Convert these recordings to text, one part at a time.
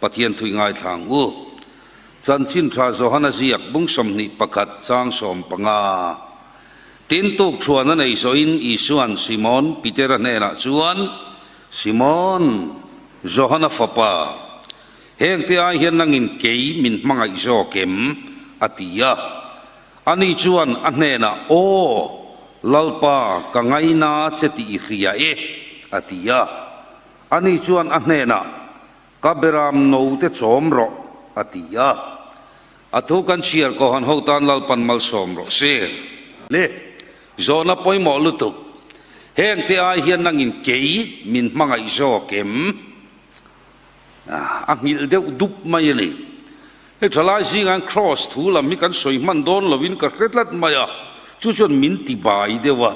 Pathian thui ngaithla ang u. Chanchin tha Johana ziak bung 21 chang 15. Tin tuk thuan a nei zawhin Isua'n Simon Petera hnenah chuan, Simon, Johana fapa, hengte ai hian nangin kei min hmangaih zawk em? a ti a. Ani chuan a hnenah, Aw, Lalpa, ka ngaina che tih i hria e, a ti a. Ani chuan a hnenah, Ka beram no te chawm rawh, a ti a. A thu kan chhiar Kohhran ho tan Lalpan malsawm rawh se. Le, zawhna pawimawh lutuk. Heng te ai hian nangin kei min hmangaih zawk em? A nghilh deuh dup mai a ni. Hei thalai zingah hian Kraws thu lam hi kan sawi hman dawn lovin ka hre tlat mai a, chu chuan min ti bai deuh a.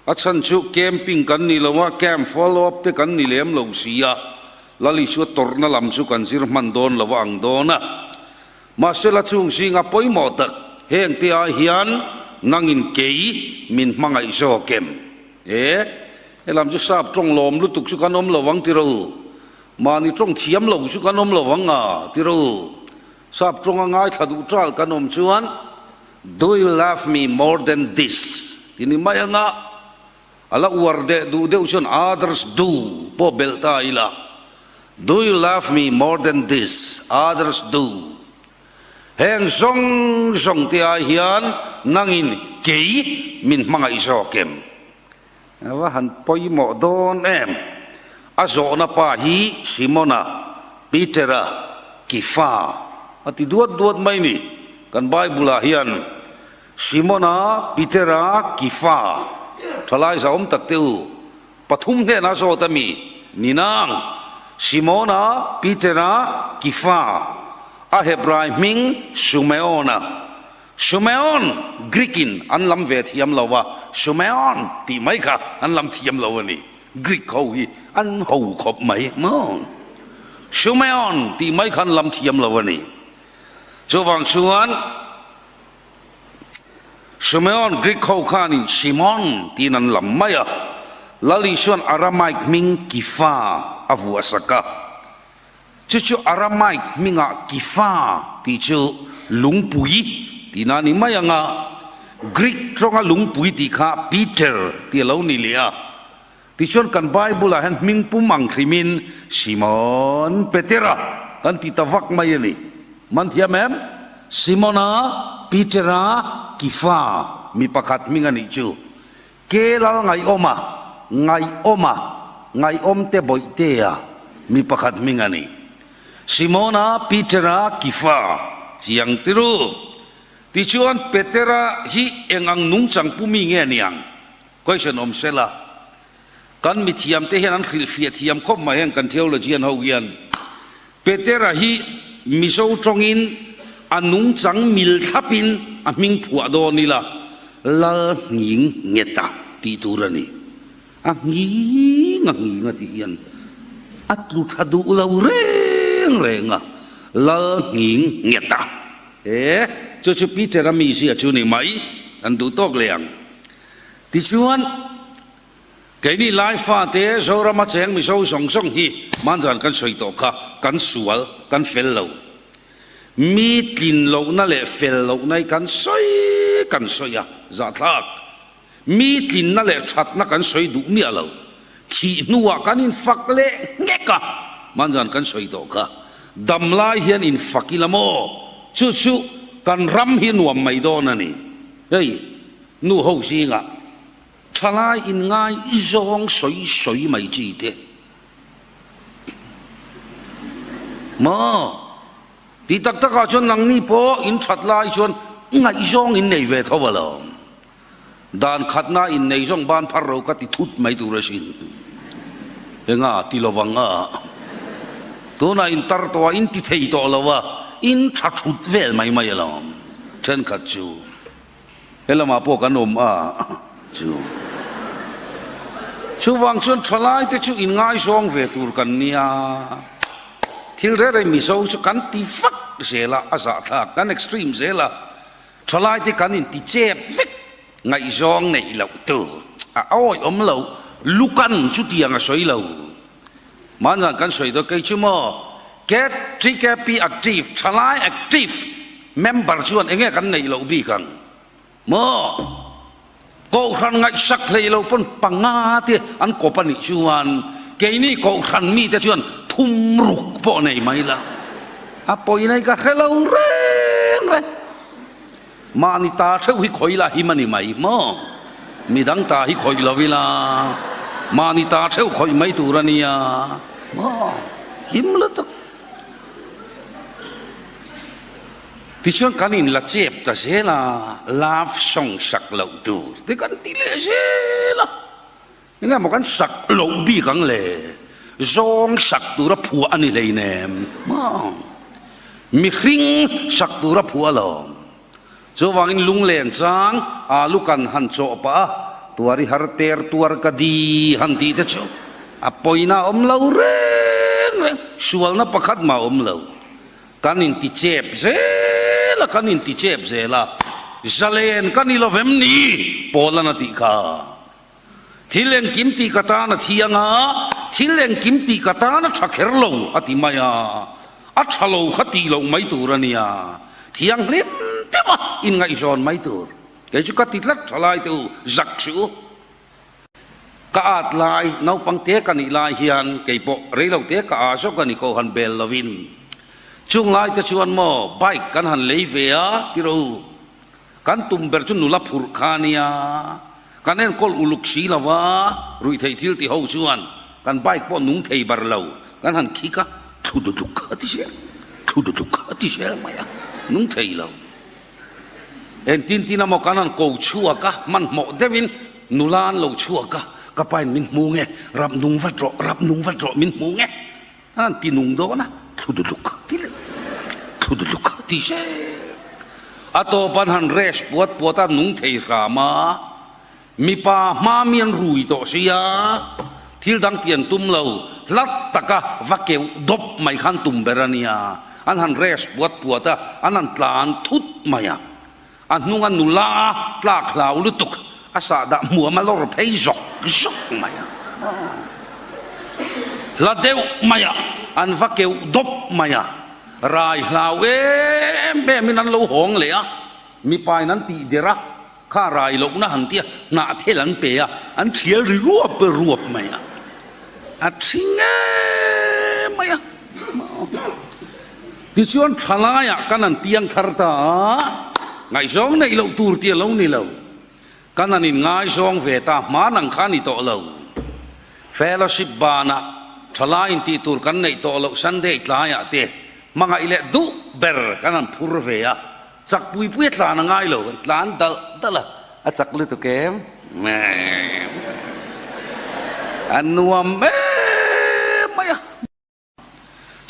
A chhan chu camping kan ni lo a, camp follow up te kan ni lem lo si a, Lal Isua tawrhna lam chu kan zir hman dawn lo a ang dawn a. Mahse la chung zinga pawimawh tak heng te ai hian nangin kei min hmangaih zawk em? E, helam chu sap tawng lawm lutuk chu kan awm lo ang tiro. Mahni tawng thiam lo chu kan awm lo ang a tiro. Sap tawnga ngaithla duh tal kan awm chuan Do you love me more than this? Ti ni mai anga a la uar deh duh deuh chuan others do pawh belh ta ila. Do you love me more than this? Others do. Heng zawng zawng te ai hian nangin kei min hmangaih zawk em? A va han pawimawh dawn em? A zawhna pa hi Simona, Petera, Kifa a ti duat duat mai ni. Kan Bible-ah hian Simona, Petera, Kifa thalai zahawm tak te u pathum hnenah zawt a mi ni nang. Simona, Petera, Kifa, a Hebrai hming Sumeona. Sumeon, Greek in an lam ve thiam lo a, Sumeon tih mai kha an lam thiam lo a ni. Greek ho hi an ho khawp mai maw? Sumeon tih mai kha an lam thiam lo a ni. Chuvang chuan Sumeon Greek ho khanin Simon tiin an lam mai a, Lal Isua'n Aramaic hming Kifa a vuahsak a. Chu chu Aramaic hmingah Kifa tih chu lungpui tihna a ni mai ang a, Greek tawnga lungpui tih kha Peter tih a lo ni leh a. Tichuan kan Bible-ah hian hming pum ang hrimin Simon Petera kan ti ta vak mai a ni. Man thiam em? Simona, Petera, Kifa mi pakhat hming a nih chu. Ke lal ngaihawma, ngaihawma, ngaihawmte bawihtea mi pakhat hming a ni. Simona, Petera, Kifa, chiang tiru. Tichuan Petera hi eng ang nungchang pu mi nge niang? Question awm sela. Kan mithiamte hian an hrilhfiah thiam khawp mai heng kan theologian ho hian. Petera hi Mizo tawngin a nungchang mil thlapin a hming phuah dawn ila, Lal nghing ngheta tih tur a ni. A nghing a nghing a tih hian a tlu tha duh lo reng reng a, Lal nghing ngheta. E, chu chu Petera mizia chu ni mai, an duh tawk leh ang. Tichuan. Keini Lai fate Zorama cheng Mizo zawng zawng hi hmanzan kan sawi tawh kha kan sual, kan fel lo. Mi tlin lohna leh fel lohna hi kan sawi kan sawi a, zahthlak. Mi tlinna leh thatna kan sawi duh miah lo. Thih hnuah kan infak leh nghek a, hmanzan kan sawi tawh kha. Dam lai hian infak ila maw? Chu chu kan ram hi nuam mai dawn a ni. Hei, nu ho zingah. Thalai in ngai i zawng sawi sawi mai chi te maw? Ti tak tak ah chuan nangni pawh in that lai chuan ngaihzawng in nei ve tho alawm. Dan khatna in nei zawng ban phar ro ka ti thut mai tur asin. Enga ti lovang a? Tunah in tar tawh a, in ti thei tawh lo a, in tha thut vel mai mai alawm thenkhat chu. He lamah pawh kan awm a chu. Chuvang chuan thalaite chu inngaizawng ve tur kan nia. Thil reng reng Mizo chu kan ti vak zel a, a zahthlak, kan extreme zel a. Thalaite kan inti chep vek, ngaihzawng neih loh tur a awih awm lo, lukan chutiang a sawi lo. Mahni kan sawi dawn kei chu maw? Cat. TKP active, thalai active member chuan enge kan neih loh bik ang maw? Kohhran ngaihsak hlei lo pawn panga te an kawp a nih chuan keini kohhran mite chuan thum ruk pawh nei mai la, a pawina hi ka hre lo reng reng. Mahni ta theuh hi khawih la him a ni mai maw? Midang ta hi khawih lo ila mahni ta theuh khawih mai tur a nia maw? Him lutuk. Tichuan kan inla chep ta zel a, love song sak loh tur te kan ti leh zel a. Enge maw kan sak loh bik ang le? Zawng sak tura phuah a ni hleinem maw? Mihring sak tura phuah alawm. Chuvangin lunglen chang alu kan han chawh pah a, tuar i har ter tuar ka di han tih te chu a pawina a awm lo reng reng, sualna pakhat mah a awm lo. Kan inti chep zel a, kan inti chep zel a, zalen ka ni lovem ni? Paul-an a tih kha. Thil engkim tih ka tan a thiang a, thil engkim tih ka tan a tha kher lo a ti mai a, a tha lo kha tih loh mai tur a nia, thianghlim deuh a inngaihzawn mai tur. Kei chu ka ti tlat tha lai te u, zak suh u. Ka at lai, naupang te ka nih lai hian kei pawh rei lo te ka a zawk a ni ko han bel lovin. Chung lai te chuan maw bike kan han lei ve a ti ro u. Kan tum ber chu nula phurh kha a nia, kan enkawl uluk si lo a, ruihtheih thil ti ho chuan kan bike pawh nung thei bar lo, kan han khik a, thlu dutluk a ti zel, thlu dutluk a ti zel mai a, nung thei lo. Engtin tin emaw kan han ko chhuak a, hmanhmawh deuhin nula an lo chhuak a, ka pain min hmu nge, rap nung vat rawh, rap nung vat rawh min hmu nge. An han ti nung dawn a, thlu duhluk ti leh thlu duhluk ti zel. A tawp an han rest puat puat a, nung thei hram a, mipa hma mi an rui tawh sia, thil dang ti an tum lo, hlat taka va keuh dawp mai khan tum ber a nia, an han rest puat puat a, an han tlan thut mai a. A hnunga nula a tlak hlau lutuk, a sahdah hmuam a lawr phei zawk zawk mai a. Hla deuh mai a, an va keuh dawp mai a, rai hlau em em in an lo hawng leh a, mipa in an tih der a, kha rai lohna han tia hnah thel an pe a, an thial ri ruap ruap mai a, a thi ngei mai a. Tichuan thalaiah kan an piang thar ta a, ngaihzawng neih loh tur tih a lo ni lo. Kan an inngaizawng ve ta, hman ang kha a ni tawh lo. Fellowship banah thalai intih tur kan neih tawh loh Sunday tlaiah te hmangaih leh duh ber kan han phur ve a, chak pui pui a tlan a ngai lo, kan tlan dalh dalh a, a chak lutuk em? A nuam em mai a.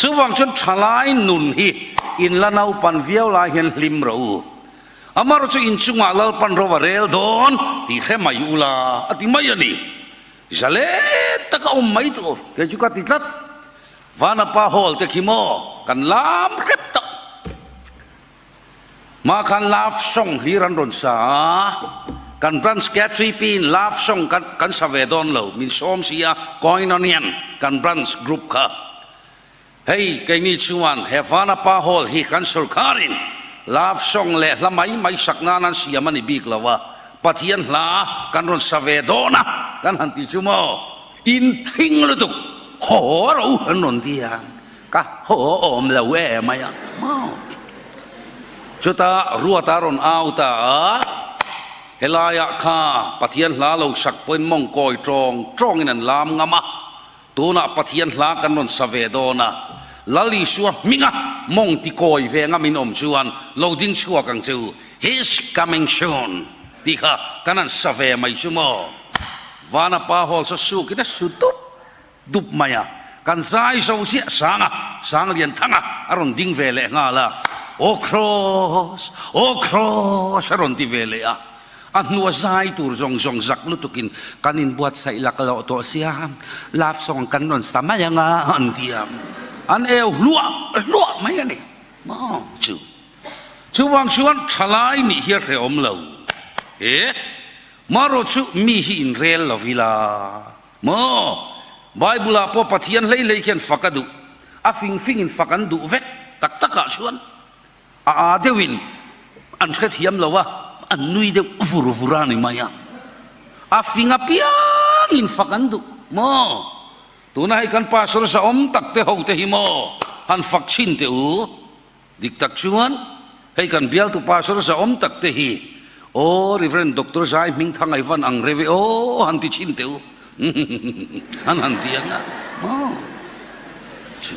Chuvang chuan thalai nun hi in la naupan viau lai hian hlim rawh u. Amar chu inchungah Lalpan ro a rel dawn tih hre mai ula a ti mai a ni. Zalen taka awm mai tur kei chu ka ti tlat. Vanapa Hall te khi maw kan lam hrep tak. Mah khan love song hlir an rawn sa a, kan branch K3P in love song kan kan sa ve dawn lo, min sawm si a, Koinonian kan branch group kha. Hei keini chuan he Vanapa Hall hi kan sorkarin love song leh hla mai mai sak nan an siam a ni bik lo a, Pathian hla kan rawn sa ve dawn a kan han ti chu maw, in thing lutuk haw ro an rawn ti a. Ka haw awm lo e mai a maw. Chutah Ruata rawn au ta a, helaiah kha Pathian hla lo sak pawhin mawng kawi tawng tawngin an lam ngam a, tunah Pathian hla kan rawn sa ve dawn a, Lal Isua hminga mawng ti kawi ve ngamin awm chuan lo ding chhuak ang che u, He's coming soon tih kha kan han sa ve mai chu maw. Vanapa Hall sa sukin a su dup. Dup mai a, kan zai zo chiah sang a, sang lian thang a, a rawn ding ve leh nghal a, Aw Kraws, aw Kraws a rawn ti ve leh a, a hnua zai tur zawng zawng zak lutukin kan inbuatsaih lak loh tawh sia, love song kan rawn sa mai ang a an ti a, an eu hluah hluah mai a ni maw chu. Chuvang chuan thalai nih hi a hrehawm lo e, marawh chu mi hi inrel lo ila. Maw? Bible-ah pawh Pathian hlei hlei khian fak a duh. A fing fingin fak an duh vek tak takah chuan a aa deuhin an hrethiam lo a, an nui deuh vur vur a ni mai a. A fing apiangin fak an duh maw? Tuna hei kan pastor zahawm tak te ho te hi maw han fak chhin teh u. Dik tak chuan hei kan bialtu pastor zahawm tak te hi aw Rev. Doctor Zai Hmingthang ai van ang reve aw han ti chhin teh u an han ti ang a maw chu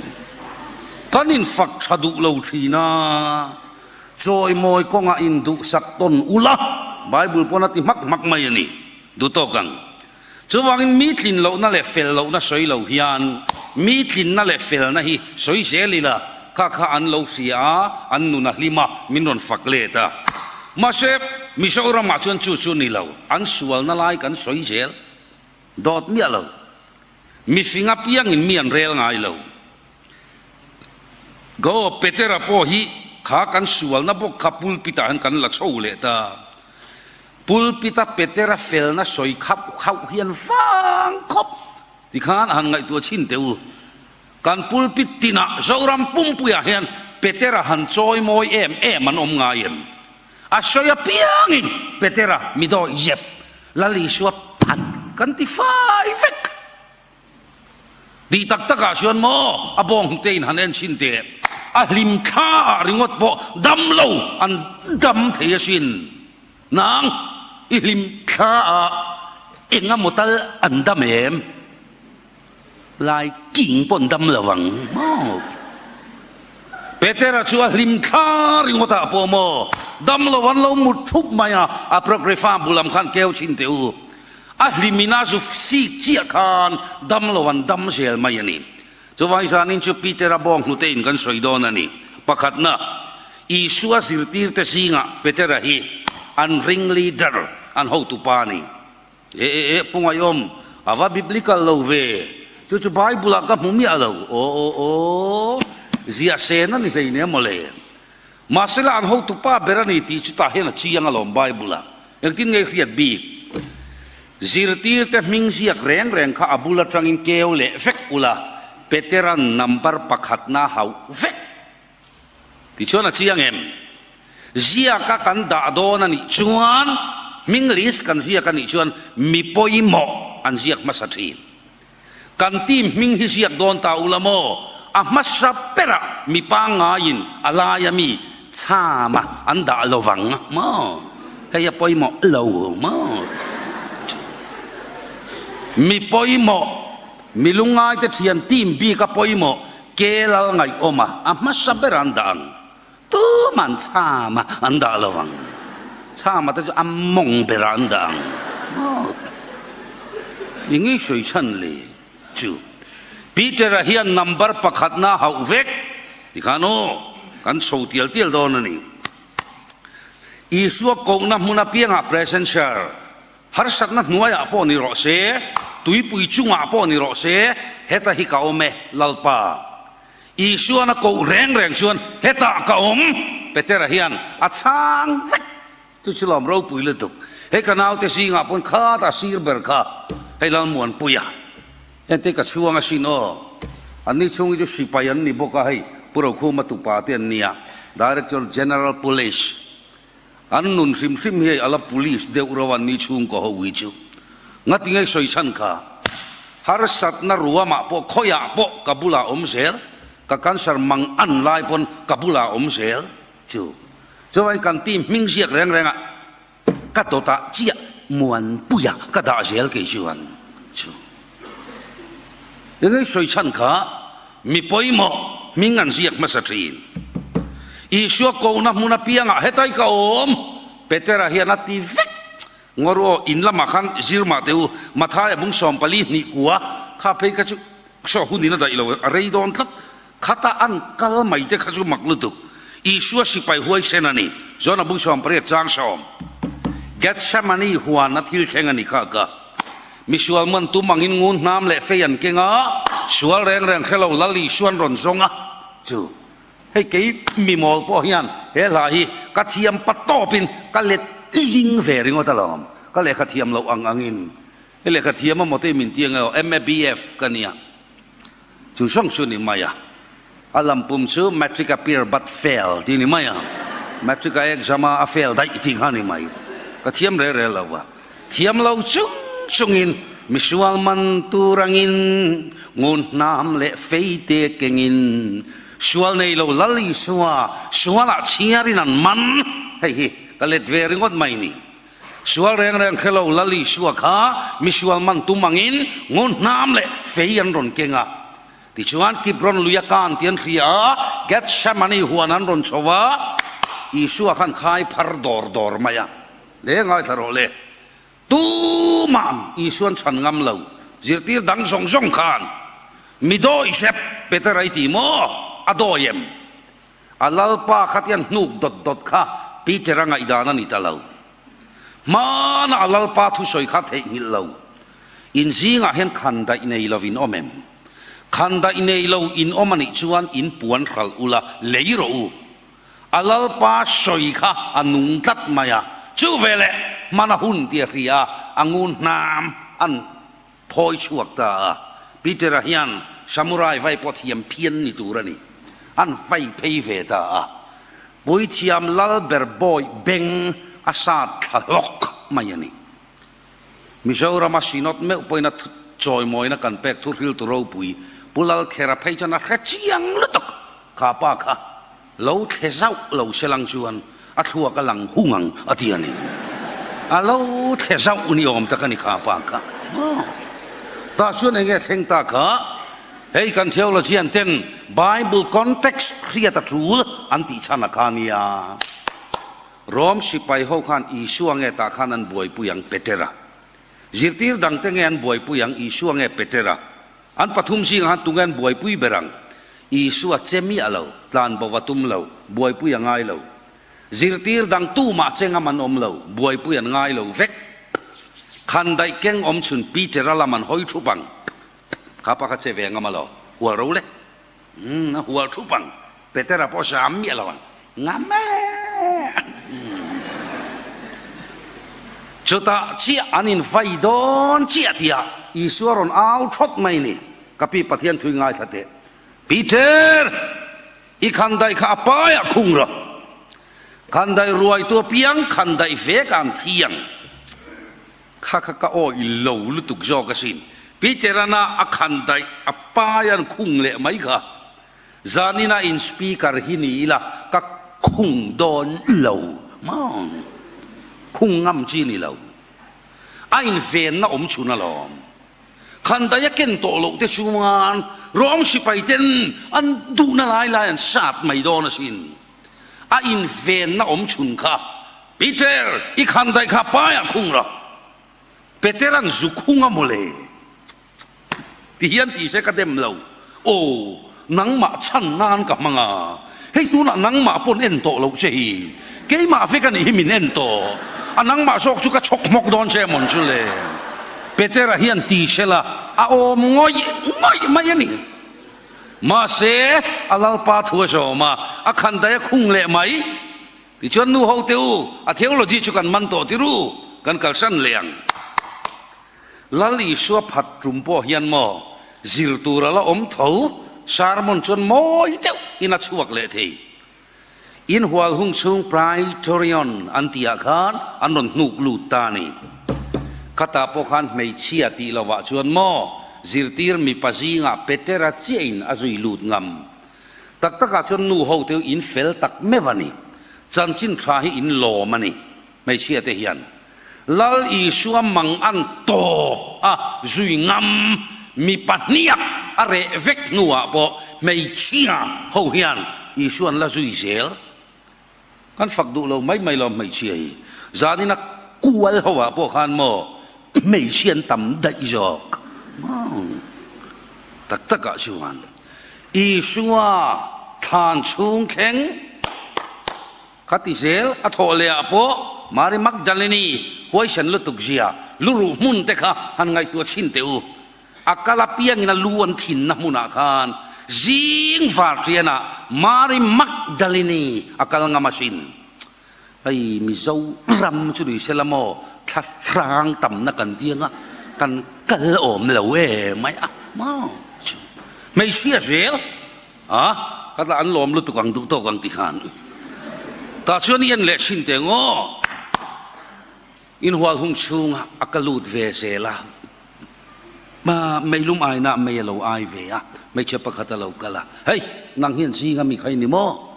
kan infak tha duh lo thin a chawimawi kawngah induhsak tawn ula Bible pawn a ti hmak hmak mai a ni duh tawk ang. Chuvangin mi tlin lohna leh fel lohna sawi lo hian mi tlinna leh felna hi sawi zel ila, kha kha an lo hria a, an nun a hlim a, min rawn fak let a. Mahse, Mizoramah chuan chu chu ni lo, an sualna lai kan sawi zel dawt miah lo. Mihring apiangin mi an rel ngai lo. Go, Petera pawh hi kha kan sualna bawk kha pulpit-ah hian kan la chho leh ta. Pulpit-a Petera felna sawi khauh khauh hian vang khawp tikhan a han ngaihtuah chhin teh u. Kan pulpit tinah Zoram pumpuiah hian Petera han chawi mawi em em an awm ngai em? A sawi apiangin Petera mi dawi zep Lal Isua phat kan ti fai vek. Tih tak takah chuan maw a bawng hnute in han en chhin teh, a hlim thla ah ringawt pawh dam lo an dam thei asin. Nang i hlim thla ah eng emaw tal an dam em? Lai king pawh an dam lo ang maw? Petera chu a hlim thla ringawt ah pawh maw dam lo an lo mut thup mai a, Apocrypha bu lam khan keu chhin teh u. A hlimin a zu sik chiah khan dam lo an dam zel mai a ni. Chuvang zanin chu Petera bawng hnutein kan sawi dawn a ni. Pakhatna, Isua zirtirte zingah Petera hi an ring leader, an hotupa a ni. E e e, Pu Ngaiawm, a va biblical lo ve. Chu chu Bible-ah ka hmu miah lo. Aw aw aw, ziah sen a ni hleinem mawle. Mahsela an hotupa ber a ni tih chu tah hian a chiang alawm Bible-ah. Engtin nge hriat bik? Zirtirte hming ziak reng reng kha a bul atangin keu leh vek ula, Petera'n number pakhatna hauh vek. Tichuan a chiang em? Ziaka kan dah dawn a nih chuan, hming list kan ziak a nih chuan mi pawimawh an ziak hmasa thin. Kan team hming hi ziak dawn ta ula maw? A hmasa berah mi pangngaiin a laia mi chhama an dah lo vang maw? Hei a pawimawh lo maw? Mi pawimawh, mi lungngaite thian team bik a pawimawh ke lal ngaihawma a hmasa berah an dah ang. Tuman chhama an dah lo ang. Chhama te chu a mawng berah an dah ang. I ngei sawi chhan le chu. Peter-a hian number pakhatna a hauh vek tikhan aw kan chho tial tial dawn a ni. Isua kohna hmun apiangah present share harsatna hnuaiah pawh ni rawh se, tuipui chungah pawh ni rawh se, heta hi ka awm e, Lalpa. Isuan a koh reng reng chuan hetah ka awm, Petera hian a chhang vek. Chu chu lawm ropui lutuk. Hei ka naute zingah pawn khat a sir ber kha, hei Lalmuanpuia. Hengte ka chhuang asin aw. Anni chhung hi chu sipai an ni bawk a, hei Pu Rokhuma tupa te an nia, Director General Police. An nun hrim hrim hi hei ala police deuh reuh a ni chhungkaw ho hi chu. Ngati ngei sawi chhan kha. Harsatna ruamah pawh khawiah pawh ka bulah awm zel, ka cancer mang an lai pawn ka bulah awm zel chu. Chuvain kan team hming ziak reng rengah ka dawtah chiah Muanpuia ka dah zel kei chuan chu. Engei sawi chhan kha mi pawimawh hming an ziak hmasa thin. Isua kohna hmun apiangah hetai ka awm, Petera hian a ti vek. Ngaw aw, in lamah khan zir mah teh u, Mathaia bung 44 kua kha phei kha chu saw hunin a daih lo, a rei dawn tlat. Khata an kal mai te kha chu mak lutuk. Isua sipai huaisen a ni, Jona bung 80 chang sawm. Gethsemane huan a thil thleng a ni kha ka. Misual man tum angin ngun hnam leh fei an keng a, sual reng reng hre lo Lal Isuan rawn zawng a, chu hei kei mimawl pawh hian he hla hi ka thiam pa tawpin ka let ling ve ringawt alawm, ka lehkha thiam loh ang angin. Hei lehkha thiam a maw te min ti ang emaw, MABF ka nia, chu zawng chu ni mai a. A lampum chu Matric appear but fail tih a ni mai a, Matric a exam a a fail daih tih kha a ni mai. Ka thiam rel rel lo va, thiam lo chung chungin misual man tur angin ngun hnam leh fei te kengin sual nei lo Lal Isua sualah chhiarin an man, hei hi ka let ve ringawt mai ni. Sual reng reng hre lo Lal Isua kha misual man tum angin ngun hnam leh fei an rawn keng a. Tichuan, Kibron luia kan ti an hria a, Gethsemane huan an rawn chho a, Isua khan khai phar dawr dawr mai a. Le ngaithla rawh le, tumah Isuan chhan ngam lo, zirtir dang zawng zawng khan mi dawi sep Petera i ti maw? A dawi em? A Lalpa kha tian hnuk dawt dawt kha Petera ngaihdan a ni ta lo. Hmana a Lalpa thusawi kha theihnghilh lo. In zingah hian khan daih nei lo in awm em? Khan daih nei lo in awm a nih chuan in puan hralh ula lei rawh u. A Lalpa sawi kha a nung tlat mai a, chu veleh hmana hun tia hria a ngun hnam an phawi chhuak ta a. Peter-a hian samurai vai pawh thiam phian ni tur a ni. An vai phei ve ta a. Puithiam lal ber bawi beng a sat thla hlawk mai a ni. Mizorama Synod meuh pawhin a chawimawina kan pek thu hriltu ropui Pu Lalkhera phei chuan a hre chiang lutuk kha pa kha lo thle zauh lo se lang chuan a thluak a lang hung ang a ti a ni. A lo thle zauh ni awm tak a ni kha pa kha. Tah chuan enge thleng ta kha? Hei kan theologian ten Bible context hriat a tul an tih chhan a kha nia. Rom sipai ho khan Isua nge tah khan an buaipui ang Petera? Zirtir dangte nge an buaipui ang Isua nge Petera? An pathum zingah khan tunge an buaipui ber ang? Isua che miah lo, tlan bo a tum lo, buaipui a ngai lo. Zirtir dang tumah che ngam an awm lo, buaipui an ngai lo vek. Khandaih keng awm chhun Petera lam an hawi thup ang. Kha pa kha che ve ngam alaw? Hual ro le. Umm, a hual thup ang. Petera pawh zam miah lo ang. Ngam e! Chutah chiah an invai dawn chiah tihah Isua rawn au thawt mai ni. Ka pi Pathian thui ngaithla teh. Peter! I khandaih kha a paiah khung rawh. Khandaih ruaitu apiang khandaih vek ang thiang. Kha kha ka awih lo lutuk zawk asin. Peter-ana a khan daih a pai an khung leh mai kha. Zanina in speaker hi ni ila ka khung dawn lo maw? Khung ngam chi ni lo. A invenna awm chhun alawm. Khan daih a ken tawh loh te chuan Rom sipai ten an duhna lai lai an sat mai dawn asin. A invenna awm chhun kha, Peter, i khan daih kha paiah khung rawh. Petera'n zu khung a mawle. Ti hian ti se ka dem lo. Aw, nangmah chhan nan ka hmang a. Hei tunah nangmah pawn en tawh loh che hi. Keimah vek a nih hi min en tawh. A nangmah zawk chu ka chhawk hmawk dawn che amawn chu le. Petera hian ti se la, a awm ngawih ngawih mai a ni. Mahse, a Lalpa thu a zawm a, a khan daih a khung leh mai. Tichuan nu ho te u, a theology chu kan man tawh tir u, kan kalsan leh ang. Lal Isua phat tum pawh hian maw, zir tur a la awm tho, sermon chuan mawi deuh in a chhuak leh thei. Inhual hung chhung Praetorian an tih ah khan an rawn hnuk lut ta a ni. Khatah pawh khan hmeichhia tih lovah chuan maw zirtir mipa zingah Petera chiah in a zui lut ngam. Tak takah chuan nu ho te in fel tak meuh a ni. Chanchin tha hi in lawm a ni hmeichhia te hian. Lal Isua mang an tawp a zui ngam mi pahniak a reh vek hnuah pawh hmeichhia ho hian Isua an la zui zel. Kan fak duh lo mai mai lo hmeichhia hi. Zanin a kual ho ah pawh khan maw hmeichhia an tam daih zawk maw? Tak tak ah chuan Isua thlan chhung thleng Kha ti zel a thawh leh ah pawh Mari Magdalene huaisen lutuk zia luruh hmun te kha han ngaihtuah chhin teh u. A kal apiangin a lu an thinna hmunah khan zing varṭian ah Mari Magdalene a kal ngam asin. Hei Mizo ram chu ni sela maw thla hrang tamna kan ti anga kan kal awm lo em mai a maw chu hmeichhia zel. A. Ka tla an lawm lutuk ang duh tawk ang ti khan. Tah chuan i en leh thin teh ngaw. Inhual hung chhungah a ka lut ve zel a, meilum aina mei a lo ai ve a, hmeichhe pakhat a lo kal a, Hei, nang hian zinga mi kha i ni maw?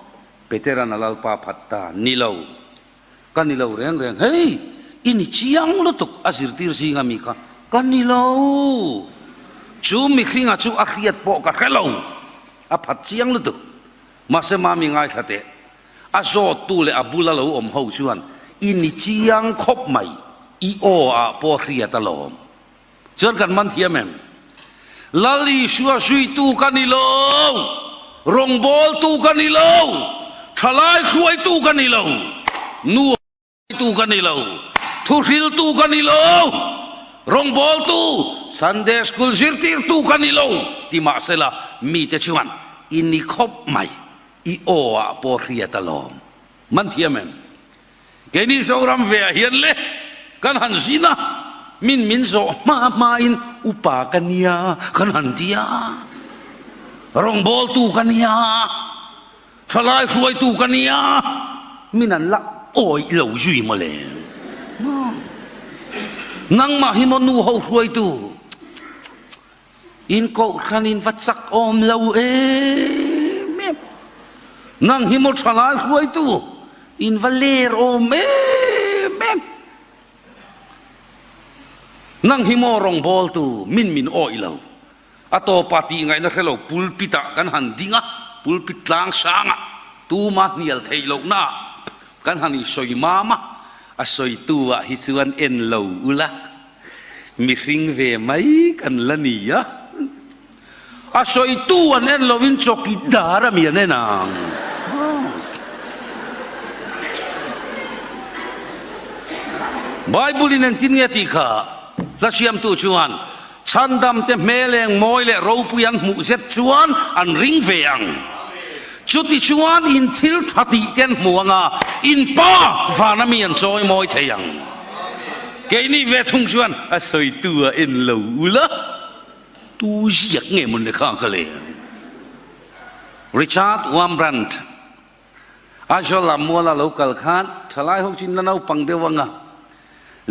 Petera'n a lalpa phat ta, Ni lo, ka ni lo reng reng. Hei, i ni chiang lutuk, a zirtir zinga mi kha ka ni lo. Chu mihringa chu a hriat pawh ka hre lo, a phat chiang lutuk. Mahse mami ngaithla teh, A zawttu leh a bula lo awm ho chuan, I ni chiang khawp mai, i aw ah pawh hriat alawm. Chuan kan man thiam em? Lal Isua zuitu ka ni lo, rawngbawltu ka ni lo, thalai hruaitu ka ni lo, nu Tu ka ni lo, thuhriltu ka ni lo, rawngbawltu, Sunday School zirtirtu ka ni lo ti mahsela mite chuan i ni khawp mai, i aw ah pawh hriat alawm. Man thiam em? Keini Zoram ve ah hian le kan han zin a, min min zawh hma hma in upa ka nia kan han ti a, rawngbawltu ka nia, Thalai hruaitu ka nia, min an la awih lo zui mawle. Nangmah hi maw nu ho hruaitu? In kohhran in va chak awm lo em em. Nang hi maw thalai hruaitu? In va ler awm em em. Nang hi maw rawngbawltu? Min min awih lo. A tawpa tih ngaihna hre lo pulpit ah kan han ding a, pulpit tlang sang ah tuma hnial theih lohna ah kan han insawi mam a, a sawitu ah hi chuan en lo ula, mihring ve mai kan la ni a, a sawitu an en lovin chawkidar a mi an en ang. Bible in engtin nge tih kha hla siamtu chuan Chhandamte hmel eng mawi leh ropui an hmuh zet chuan an ring ve ang. Chuti chuan in thil tha tih te an hmu ang a, in Pa vana mi an chawi mawi thei ang. Keini ve thung chuan a sawitu a en lo ula, tu ziak nge mawn le kha ka le? Richard Wurmbrand. Aizawl lam muala lo kal khan thalai ho chu in la naupang deuh ang a,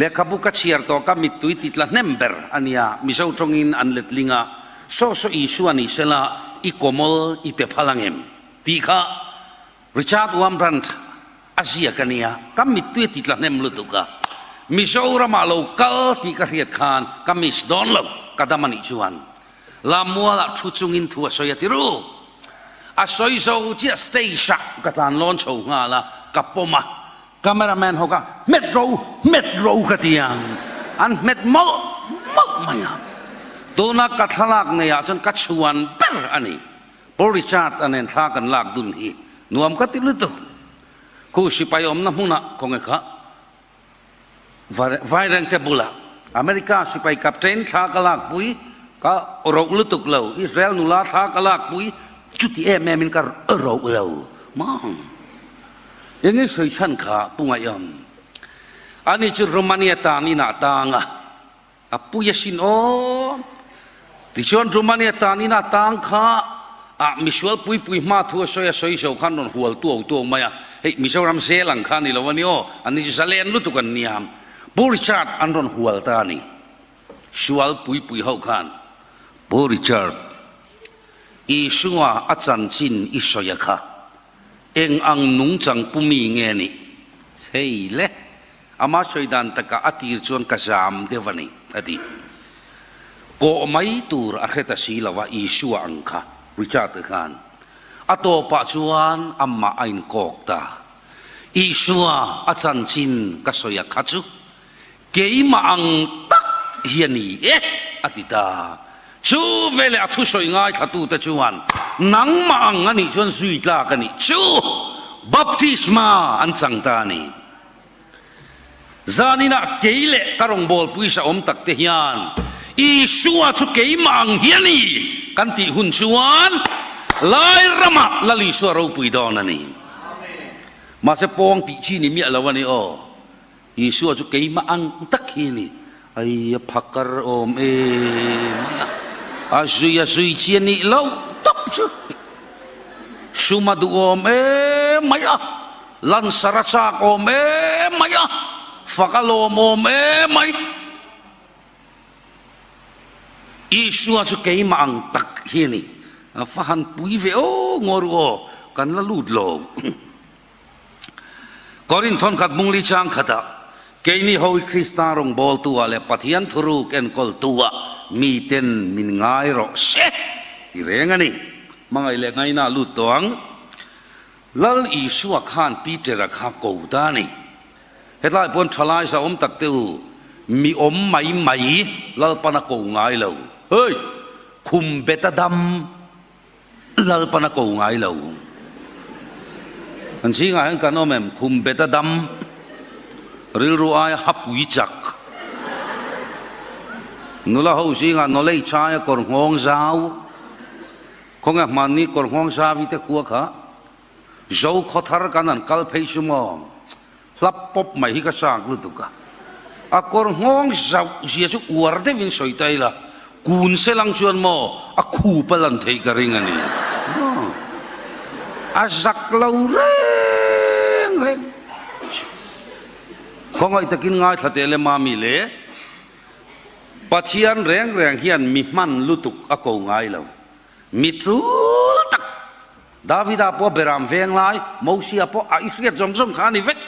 lehkhabu ka chhiar tawh ka mittui ti tla hnem ber a nia, Mizo tawngin an letling a, Saw saw Isua ni sela i kawmawl i pe phal ang em? tih kha Richard Wurmbrand a ziak a nia, ka mittui a ti tla hnem lutuk a, Mizoramah lo kal tih ka hriat khan ka miss dawn lo, ka dam a nih chuan Lammualah thu chungin thu a sawi a ti ru. A sawi zo chiah stage ah ka tlan lawn chho nghal a, ka pawm a, camera man ho kha hmet ro, hmet ro ka ti ang, an hmet mawlh mawlh mai a. Tuna ka thlalak nei ah chuan ka chhuan ber a ni. Paul Richard a nen thla kan lak dun hi nuam ka ti lutuk. Khu sipai awmna hmunah khawnge kha Vairengte bulah America sipai captain thla ka lakpui, ka roh lutuk lo, Israel nula thla ka lakpui, chuti em em in ka roh lo mang. Enge sawi chhan kha Pu Ngaihawm? Ani chu Romania tan inah tang a. A pui asin aw. Tichuan Romania tan ina tang kha ah misual puipui hma thu a sawi a sawi zo khan rawn hual tuau tuau mai a, hei Mizoram zel ang kha a ni lo a ni aw, an ni chu zalen lutuk an nia. Pu Richard an rawn hual ta a ni. Sual puipui ho khan Pu Richard, Isua a chanchin i sawi a kha eng ang nungchang pu mi nge nih? Chei le. Ama sawi dan takah a tir chuan ka zam deuh a ni, a ti. Kawh mai tur a hre ta si lo a, Isua ang kha, Richard-a khan. A tawpah chuan amah a inkawk ta. Isua a chanchin ka sawi a kha chu keimah ang tak hi a ni e, a ti ta. Chu veleh a thusawi ngaithlatute chuan, Nangmah ang a nih chuan zui tlak a nih chu, baptisma an chang ta a ni. Zaninah kei leh ka rawngbâwl puisa awm takte hian Isua chu keimah ang hi a ni kan tih hun chuan lai ramah Lal Isua ropui dawn a ni. Mahse pawng tih chi ni miah lo a ni aw. Isua chu keimah ang tak hi a ni. Ai a phakar awm em mai a, a zui a zui chi a nih loh tawp chu. Sum a duhawm em mai a, lansar a chakawm em mai a, fak a lawmawm em mai. Isua chu keimah ang tak hi a ni. A va han pui ve aw ngaw ru aw, kan la lut lo. Korinth thawnkhat mungli chang khatah, Keini ho hi Krista rawngbawltu-ah leh Pathian thuruk enkawltu-ah miten min ngai rawh se ti reng a ni. Hmangaih leh ngaina lut tawh ang. Lal Isua khan Peter-a kha ko ta a ni. Hetlai pawn thalai sa awm tak te u, mi awm mai mai Lalpan a ko ngai lo. Hei! Khum bet a dam. Lalpan a ko ngai lo. Kan zingah hian kan awm em? Khum bet a dam, rilru aia hapui chak. Nula ho zingah nawlei chaia kawr nghawng zau. Khawnge hmanni kawr nghawng zau i te khua kha Zo khawthar kan han kal phei chu maw? Hlap pawp mai hi ka chak lutuk a. A kawr nghawng zauh zia chu uar deuhin sawi ta ila, kun se lang chuan maw a khup a lan theih ka ring a ni. A zak lo reng reng. Khawngaih takin ngaithla teh le mami le, Pathian reng reng hian mi hman lutuk a ko ngai lo. Mi tul tak Davida pawh beram veng lai, Mosia pawh a i hriat zawng zawng kha a ni vek.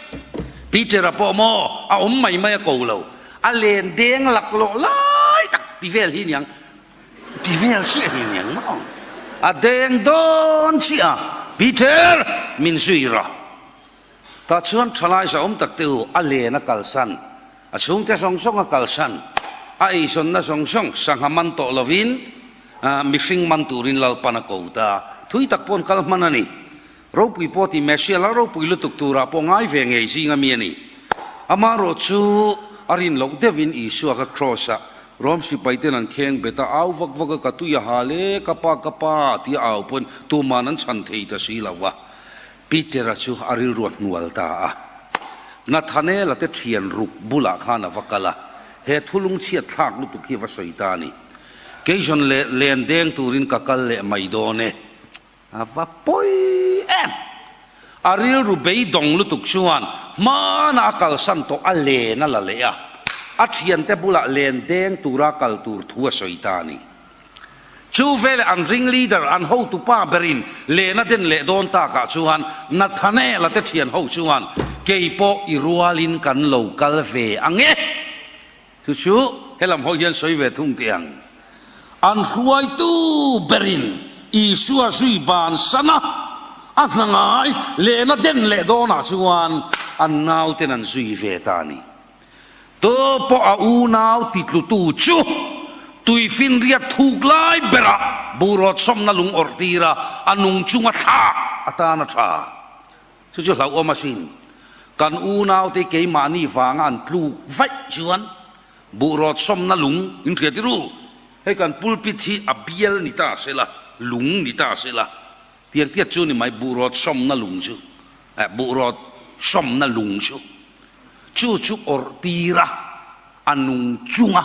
Peter-a pawh maw a awm mai mai a ko lo, a len deng laklawh lai tak ti vel hi niang, ti vel chiah hi niang maw? A deng dawn chiah a, Peter, min zui rawh. Tah chuan thalai zahawm tak te u, a len a kalsan, a chhungte zawng zawng a kalsan, a eizawnna zawng zawng sangha man tawh lovin mihring man turin Lalpan a ko ta. Thui tak paw'n kal hman a ni. Ropui pawh tih Messiah lal ropui lutuk turah pawh ngai ve ngei zing a mi a ni. Amaherawh chu a rin loh deuhin Isua kha Kraws-ah Rom sipaiten an kheng bet a, au vak vak a, ka tui a hal e, ka pa, ka pa tia au pawhin tuman an chhan thei ta si lo a. Peter-a chu a rilru a hnual ta a. Nathanael-a te thian ruk bulah khan a va kal a, he thulung chhiat thlak lutuk hi a va sawi ta a ni. Keizawn leh len deng turin ka kal leh mai dawn e. A va pawi em! A rilru beidawng lutuk chuan hmanah a kalsan tawh a len a la leh a, a thiante bulah len deng tura kal tur thu a sawi ta a ni. Chu veleh an ring leader, an hotu pa berin len a den leh dawn takah chuan Nathanael-a te thian ho chuan, Kei pawh i rualin kan lo kal ve ang e. Chu chu helam ho hian sawi ve thung teh ang. An hruaitu berin Isua zui bansan a, a hna ngai len a den leh dawnah chuan an nauten an zui ve ta a ni. Tu pawh a unau titlutu chu tuifinriat thuk lai berah buhrawt sawmna lung awrh tir a, a nung chunga thlak atan a tha. Chu chu hlauhawm asin. Kan unaute keimahni vanga an tluk vaih chuan buhrawt sawmna lung in hria tir u. Hei kan pulpit hi a bial ni ta sela, lung ni ta sela, tiang tiat chu ni mai buhrawt sawmna lung chu, eh buhrawt sawmna lung chu. Chu chu awrh tir a, a nung chunga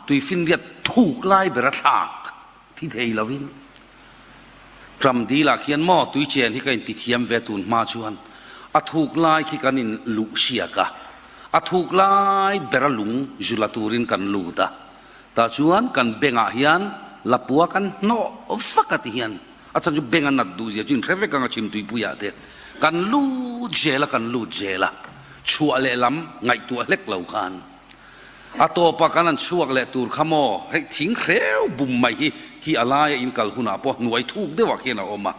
tuifinriat thuk lai ber a thlak thi thei lovin Tram dilah khian maw tui chen hi ka inti thiam ve tun hma chuan a thuk lai khi kan in luh siak a, a thuk lai ber a lung zu la turin kan lut a, tah chuan kan bengah hian lapua kan hnawh vak a ti hian A chhan chu beng a nat duh zia chu inhre vek ang a chhim tuipuiah te kan lut zel a, kan lut zel a, chhuah leh lam ngaihtuah hlek lo khan a tawpah kan han chhuak leh tur kha maw hei thing hreu bum mai hi hi a laia in kal hunah pawh hnuai thuk deuhah khian a awm a,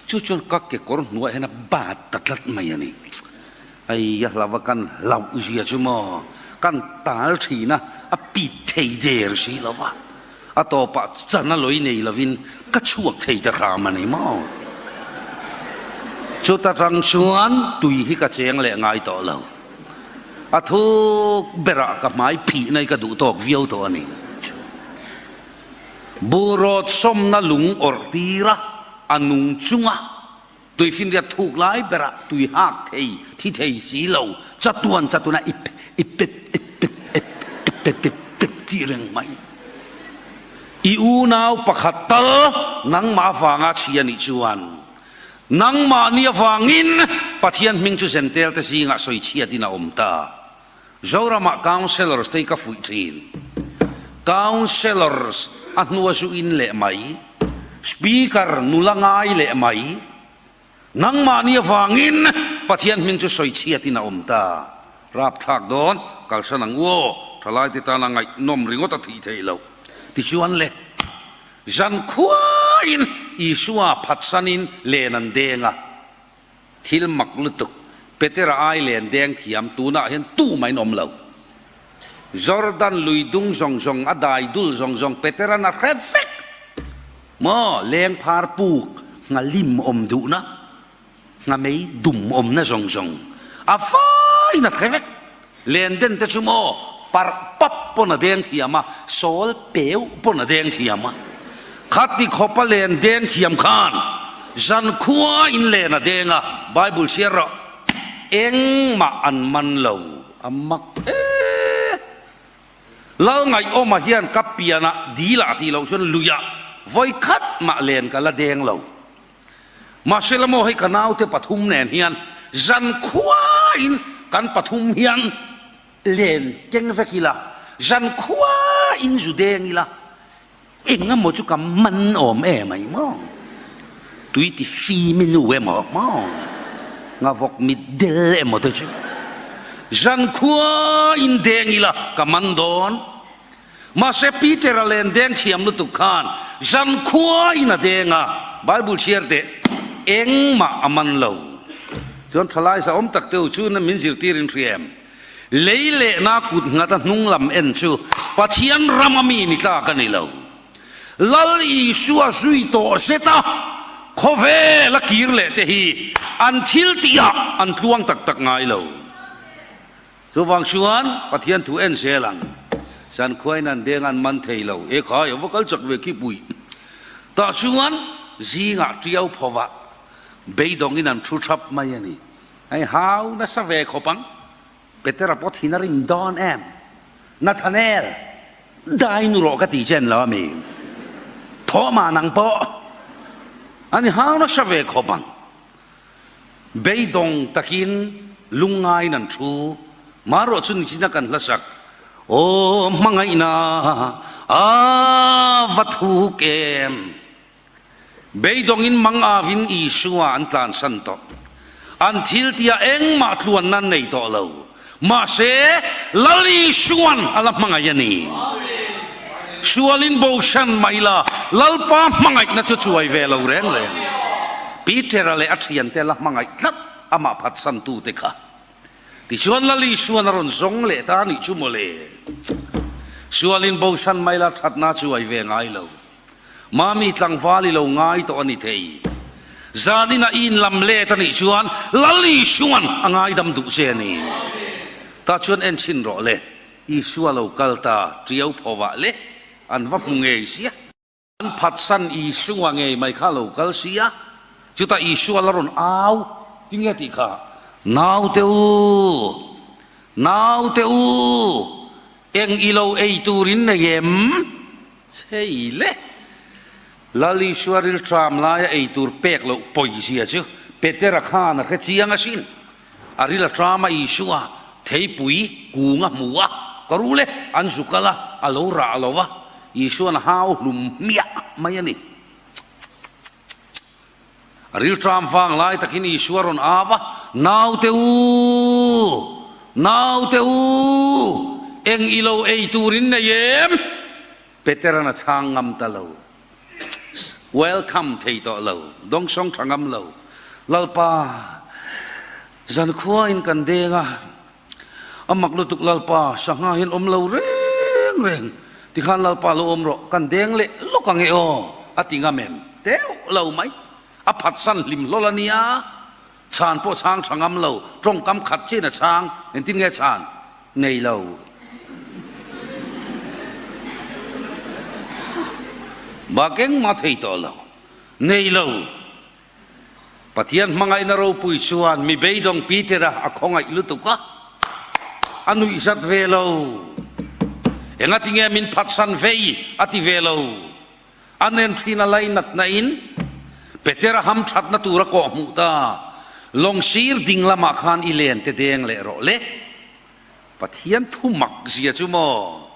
chu chuan ka kekawr hnuaiah hian a bat ta tlat mai a ni. Hei a hlauh a kan hlauh zia chu maw kan tal thin a, a pit thei der si lo va. A tawpah chan a lawi nei lovin ka chhuak thei ta hram a ni maw? Chuta tang chuan tui hi ka cheng leh ngai tawh lo. A thuk berah ka hmai phih nai ka duh tawk viau tawh a ni. Buhrawt sawmna lung awrh tira a nung chunga Tuifinriat thuk lai berah tui hak thei, thi thei si lo, chatuan chatuan a ip ip pep ip pep ep ip pep pep pep tih reng mai. I unau pakhat tal nangmah vanga chhia nih chuan. Nangmahni avangin Pathian hming chu Zentel te zingah sawi chhiatin a awm ta. Zoramah Councellors te hi ka fuih thin. Councellors a hnua zu in leh mai, Speaker nula ngai leh mai. Nangmahni avangin Pathian hming chu sawi chhiatin a awm ta. Rapthlak dawn, kalsan ang u aw, thalaite tana ngaihnawm ringawt a thih theih loh. Tichuan le. Zankhuain Isua phatsanin len an deng a, thil mak lutuk, Petera ai len deng thiam tunah hian tumahin awm lo. Jordan lui dung zawng zawng, a dai dul zawng zawng Petera'n a hre vek maw? Lengphar puk nghalim awm duhna. Nghamei dum awmna zawng zawng a faiin a hre vek. Lenden te chu maw parh pap pawn a deng thiam a, sawl peu pawn a deng thiam a. Khati khawpa len deng thiam khan zankhua in len a deng a, Bible chhiar rawh, engmah an man lo, a mak e. Lal Ngaihawma hian ka pianah dilah tih loh chuan luiah vawi khat mah len ka la deng lo. Mahse la maw hei ka naute pathum nen hian zan khuain kan pathum hian len keng vek ila, zan khuain zu deng ila, eng emaw chu ka man awm em ai maw? Tui ti fim i nu emaw maw? Ngavawk mit del emaw te chu zan khuain deng ila ka man dawn. Mahse Peter-a len deng thiam lutuk khan zankhuain a deng a, Bible chhiar teh engmah a man lo. Chuan thalai sa awm tak teu chu na min zirtir in hria em? Lei lehna kut nghat a hnung lam en chu Pathian ram a mi ni tlak a ni lo. Lal Isua zui tawh zet a, khawvel a kir leh te hi an thil tihah an tluang tak tak ngai lo. Chuvang chuan Pathian thu en zel ang. Zankhuain an deng an man thei lo. E khai, a va kal chak ve khi pui. Tah chuan zingah tiau phovah beidawngin an thu thap mai a ni. Hei hau nasa ve khawp ang. Petera pawh thin a rim dawn em? Nathanael, dai nu rawh ka ti che an lo a mi. Thawhmah nang pawh a ni hau nasa ve khawp ang. Beidawng takin lungngaiin an thu. Marawh chu nichina kan hlasak, Aw hmangaihna a va thuk em! Beidawngin mang avin Isua an tlansan tawh. An thil tia engmah tluanna an nei tawh lo. Mahse, Lal Isuan a la hmangaih a ni. Sualin bosan mai la, Lalpa hmangaihna chu chuai ve lo reng reng. Peter-a leh a thiante la hmangaih tlat amah phatsantute kha. Tichuan Lal Isuan a rawn zawng leh ta a nih chu mawle. Sualin bosan mai la, thatna chuai ve ngai lo. Mami tlangval i lo ngai tawh a ni thei. Zanin a i inlam let a nih chuan Lal Isuan a ngaidam duh che a ni. Tah chuan en chhin rawh le, Isua lo kal ta tiau phovah le an va hmu ngei sia. An phatsan Isua ngei mai kha a lo kal sia. Chutah Isua la rawn au, tinge tih kha, Naute u! Naute u! Eng i lo ei turin nei em? Chei le! Lal Isua rilṭam laia ei tur pek loh pawizia chu Petera khan a hre chiang asin. A ril a ṭam a Isua theipui kung a hmu a, ka ru le, an zu kal a, a lo rah lo va, Isua'n a hau hlum hmiah mai a ni. A rilṭam vang lai takin Isua rawn au a, Naute u! Naute u! Eng i lo ei turin nei em? Petera'n a chhang ngam ta lo. Welcome thei tawh lo. Dawngsawng tha ngam lo. Lalpa, zankhuain kan deng a, a mak lutuk Lalpa, sangha hian awm lo reng reng. Tikhan Lalpa lo awm rawh, kan deng leh lawk ang e aw, a ti ngam em? Deuh lo mai. A phatsan hlim hlawl a nia. Chhan pawh chhang tha ngam lo, tawngkam khat chiin a chhang, engtin nge chhan? Nei lo. Bak engmah thei tawh lo. Nei lo. Pathian hmangaihna ropui chuan mi beidawng Peter-a a khawngaih lutuk a, a nuihzat ve lo. Engatinge min phatsan vei a ti ve lo. A nen thin a lainatna in. Petera hamthatna tur a kawh hmuh ta. Lawng sir ding lamah khan i len te deng leh rawh le. Pathian thu mak zia chu maw?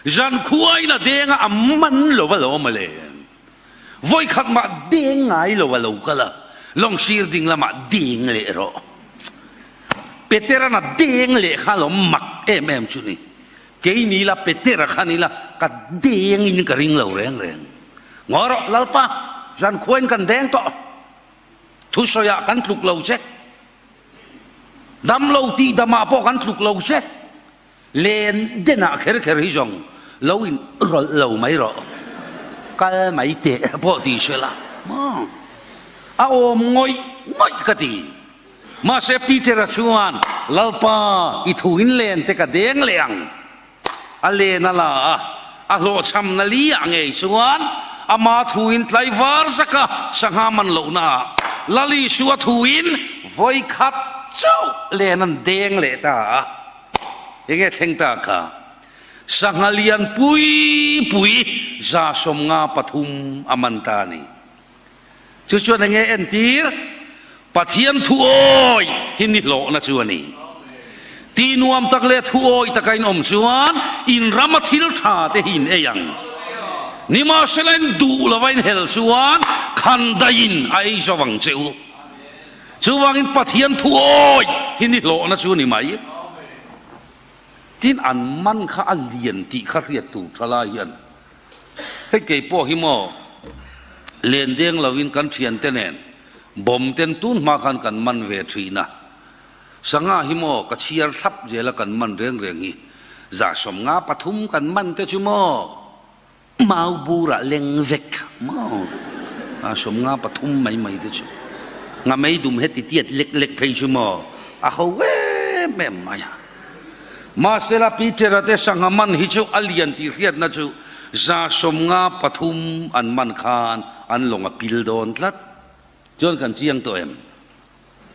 Zan khuain a deng a, a man lo a lo mawle. Vawikhat mah deng ngai lo a lo kal a, lawng sir ding lamah deng leh rawh. Peteran a deng leh kha lo mak em em chu ni. Kei ni ila Petera kha ni ila ka deng in ka ring lo reng reng. Ngawi rawh Lalpa, zan khuain kan deng tawh. Thusawiah kan tluk lo che. Dam lo tih damah pawh kan tluk lo che. Len denah kher kher hi zawng lo in rawlh lo mai rawh. Kal mai teh pawh ti se la maw? A awm ngawih ngawih ka ti. Mahse Peter-a chuan, Lalpa, i thu in len te ka deng leh ang. A len a la a, a hlawhchhamna li ah ngei chuan ama thu in tlaivar zaka sangha man lohna ah Lal Isua thu in vawi khat chauh len an deng leh ta a. Enge thleng ta kha? Sangha lian pui pui 153 a man ta a ni. Chu chuan enge entir? Pathian thu awi hi ni hlawhna chu a ni. Tih nuam tak leh thu awi taka in awm chuan in rama thil tha te hi in ei ang. Nimahsela in duh lova in hel chuan khandaiin a ei zo ang che u. Chuvangin Pathian thu awi hi ni hlawhna chu a ni mai. Tin an man kha a lian tih kha hriat tur tha lai hian Hei kei pawh hi maw len deng lovin kan thiante nen bawm ten tun hma khan kan man ve thin a, sangha hi maw ka chhiar thlap zel a kan man reng reng hi 153 kan man te chu maw mau burah leng vek maw 153 mai mai te chu ngamei dum heti tiat lek lek phei chu maw a ho em em mai a. Mahsela Peter-a te sangha man hi chu a lian tih hriatna chu 153 an man khan an lawng a pil dawn tlat. Chuan kan chiang tawh em?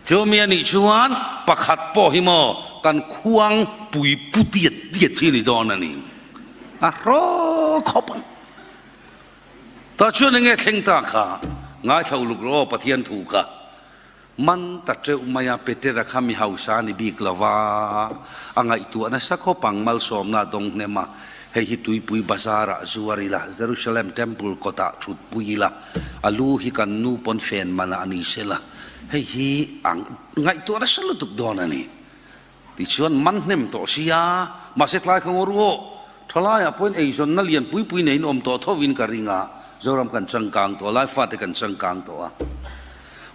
Chumi a nih chuan pakhat pawh hi maw kan khuang pui pu tiat tiat hi a ni dawn a ni. A hraw khawp ang. Tah chuan enge thleng ta kha ngaithla uluk rawh aw Pathian thu kha. Man ta teuh mai a, Petera kha mi hausa a ni bik lo va, a ngaihtuah nasa khawp ang, malsawmna a dawng hnem a, hei hi tuipui bazar ah zuar ila, Jerusalem Temple kawtah thutpui ila, a lu hi kan nu pawn fen manah a ni sela, hei hi a ngaihtuah nasa lutuk dawn a ni. Tichuan man hnem tawh sia, mahse tlai kha ngawr aw, thalaiah pawhin eizawnna lian pui pui neiin awm tawh thovin ka ring a, Zoram kan changkang tawh a, Laifate kan changkang tawh a,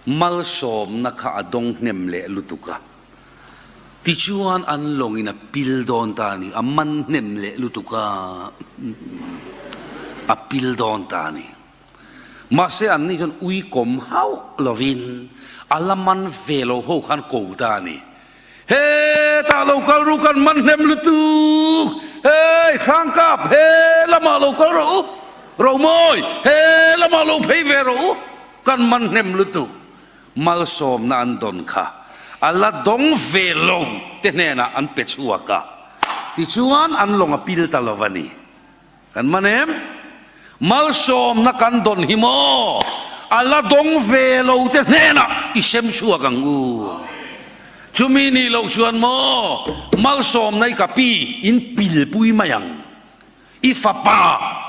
malsawmna kha a dawng hnem leh lutuk a, tichuan an lawngin a pil dawn ta a ni, a man hnem leh lutuk a, a pil dawn ta a ni. Mahse anni chuan uikawm hauh lovin a la man ve lo ho khan ko ta a ni. Hetah lo kal ru kan man hnem lutuk, hei Hrangkap he lamah lo kal rawh u, Romawi he lamah lo phei ve rawh u, kan man hnem lutuk. Malsawmna an dawn kha a la dawng ve lo te hnenah an pe chhuak a, tichuan an lawng a pil ta lo a ni. Kan man em? Malsawmna kan dawn hi maw? A la dawng ve lo te hnenah i sem chhuak ang u. Chumi nih loh chuan maw malsawmna i ka pi in pilpui mai ang. I fapa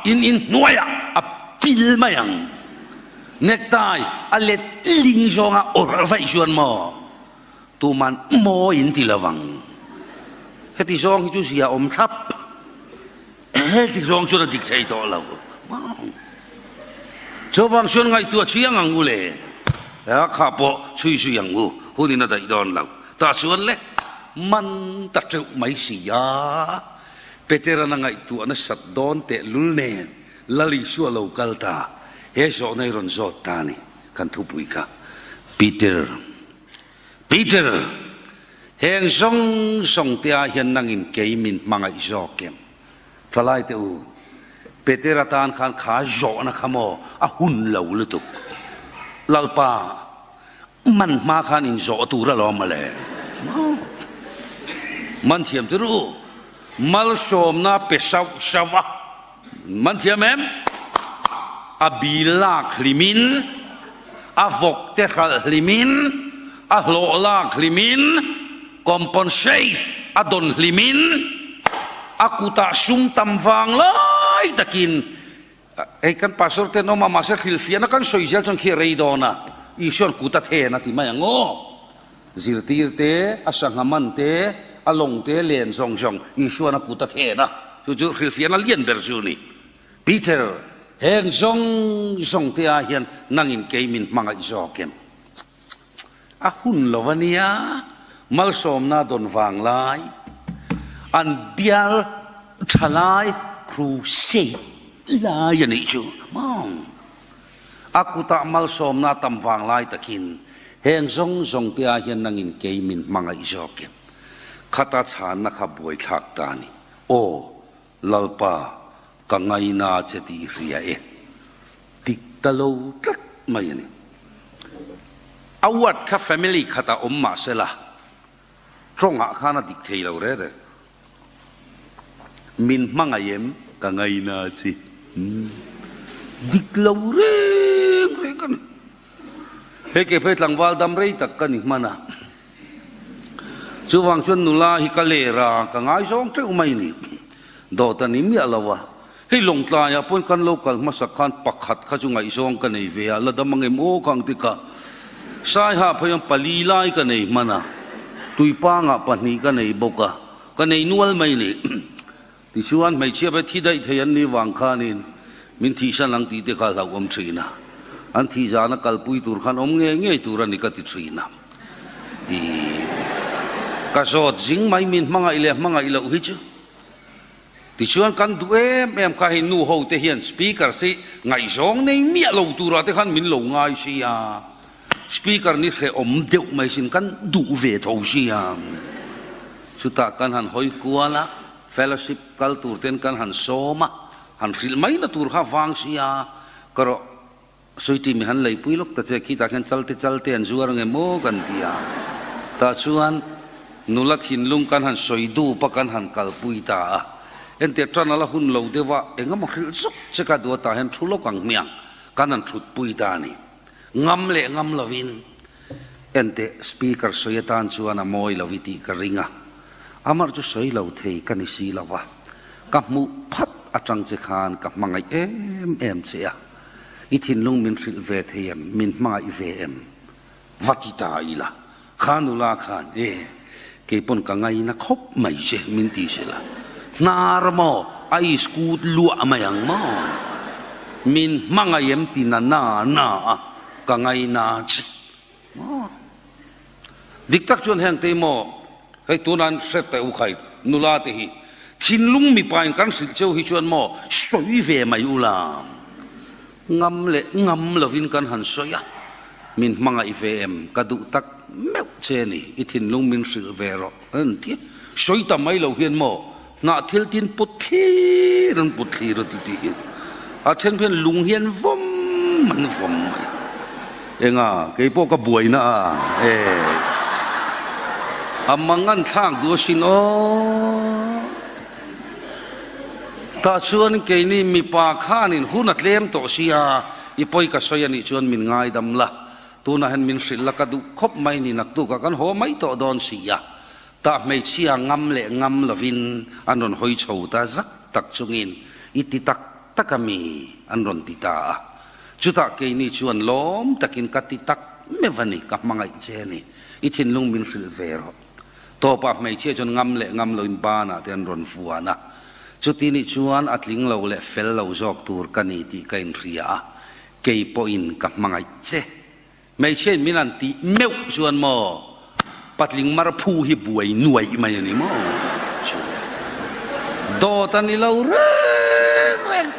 in inhnuaiah a pil mai ang. Necktie a let ling zawnga awrh vaih chuan maw tuman maw in ti lo ang. Heti zawng hi chu zia awm thlap. Heti zawng chuan a dik thei tawh lo. Chuvang chuan ngaihtuah chiang ang u le. A kha pawh chhui zui ang u, hunin a daih dawn lo. Tah chuan le, man ta teuh mai si a. Petera'n a ngaihtuah nasat dawn tehlul nen Lal Isua lo kal ta, he zawhna i rawn zawt ta a ni, kan thupui kha. Peter. Peter, heng zawng zawng te ah hian nangin kei min hmangaih zawk em? Thalai te u, Peter atan khan kha zawhna kha maw a hun lo lutuk. Lalpa, man hma khan in zawh tur alawm mawle. Maw? Man thiam tir u, malsawmna pe sauh sauh a. Man thiam em? A bil lak hlimin. A vawk te hralh hlimin, a hlawh lak hlimin, compensate a dawn hlimin, a kutah sum tam vang lai takin hei kan pastor ten awm a, mahse hrilhfiahna kan sawi zel chuan khi a rei dawn a, Isua'n kut a then a ti mai ang aw. Zirtir te, a sangha man te, a lawng te len zawng zawng Isua'n a kut a then a, chu chu hrilhfiahna lian ber chu a ni. Peter, heng zawng zawng te ah hian nangin kei min hmangaih zawk em? A hun lo a nia, malsawmna dawn vang lai, an bial tha lai crusade lai a nih chu maw? A kutah malsawmna tam vang lai takin heng zawng zawng te ah hian nangin kei min hmangaih zawk em? Khata chhanna kha buaithlak ta a ni. Aw, Lalpa, ka ngaina che tih i hria e. Dik ta lo tlat mai a ni. A word kha family khatah awm mah sela, tawngah khan a dik thei lo re re. Min hmangaih em? Ka ngaina che. Dik lo reng reng a ni. Hei kei phei tlangval dam rei tak ka ni hman a. Chuvang chuan nula hi ka ler a, ka ngaizawng teuh mai ni. Dawt a ni miah lo a. Hei Lawngtlaiah pawn kan lo kal hmasak khan pakhat kha chu ngaihzawng ka nei ve a, la dam ang em aw ka ang ti ka. Saiha phei ang pali lai ka nei hman a, tuipangah pahnih ka nei bawk a, ka nei nual mai ni. Tichuan, hmeichhia pawh thi daih thei an nih vang khanin min thihsan ang tih te kha hlauhawm thin a, an thih zana kalpui tur khan awm ngei ngei tur a ni ka ti thin a. Ih, ka zawt zing mai min hmangaih leh hmangaih loh hi chu. Tichuan kan duh em em kha hei nu ho te hian speaker si ngaihzawng nei miah lo turah te khan min lo ngai si a. Speaker ni hrehawm deuh mai sin kan duh ve tho sia. Chutah kan han hawi kual a, fellowship kal tur ten kan han sawm a, han hrilh mai na tur kha vang sia. Ka rawh Sweety mi han leipui lawk ta che, khitah khian chalte chalte an zuar ange maw kan ti a. Tah chuan nula thinlung kan han sawi dup a, kan han kalpui ta a. Entir tan a la hun lo deuh a, engemaw hrilh zuk che ka duh a, tah hian thu lawk ang hmiang kan han thutpui ta a ni. Ngam leh ngam lovin enteh speaker sawi atan chuan a mawi lo i tih ka ring a, amar chu sawi lo thei ka ni si lo va, ka hmuh phat atang che khan ka hmangaih em em che a, i thinlung min hrilh ve thei em, min hmangaih ve em? Va ti ta ila, Kha nula khan e, kei pawn ka ngaina khawp mai che min ti sela, hnar maw a iskut luah mai ang maw? Min hmangaih em ti na na na a, ka ngaina che maw? Dik tak chuan heng te maw hei tuna an hre teh u khai nula te hi thinlung mipa in kan hrilh cheu hi chuan maw sawi ve mai ula ngam leh ngam lovin kan han sawi a. Min hmangaih ve em? Ka duh tak meuh che ni, i thinlung min hrilh ve rawh an ti. Sawi ta mai lo hian maw hnah thil tin put thlir an put thlir a ti tiin a then hian lung hian vawm an vawm mai. Enga kei pawh ka buaina a e a mang an thlak duh asin aw. Tah chuan keini mipa khanin hun a tlem tawh sia, i pawi ka sawi a nih chuan min ngaidam la, tunah hian min hrilh la ka duh khawp mai ni naktukah kan haw mai tawh dawn si a, tah hmeichhia ngam leh ngam lovin an rawn hawi chho ta zak tak chungin i ti tak tak a mi an rawn ti ta a, chutah keini chuan lawm takin ka ti tak meuh a ni, ka hmangaih che a ni, i thinlung min hrilh ve rawh. Tawpah hmeichhia chuan ngam leh ngam loin banah te an rawn vuan a, chuti nih chuan a tling lo leh fel lo zawk tur ka ni tih ka inhria a, kei pawhin ka hmangaih che. Hmeichhiain min han tih meuh chuan maw patling mar phu hi buai nuaih mai a ni maw? Chu dawt a ni lo reng reng.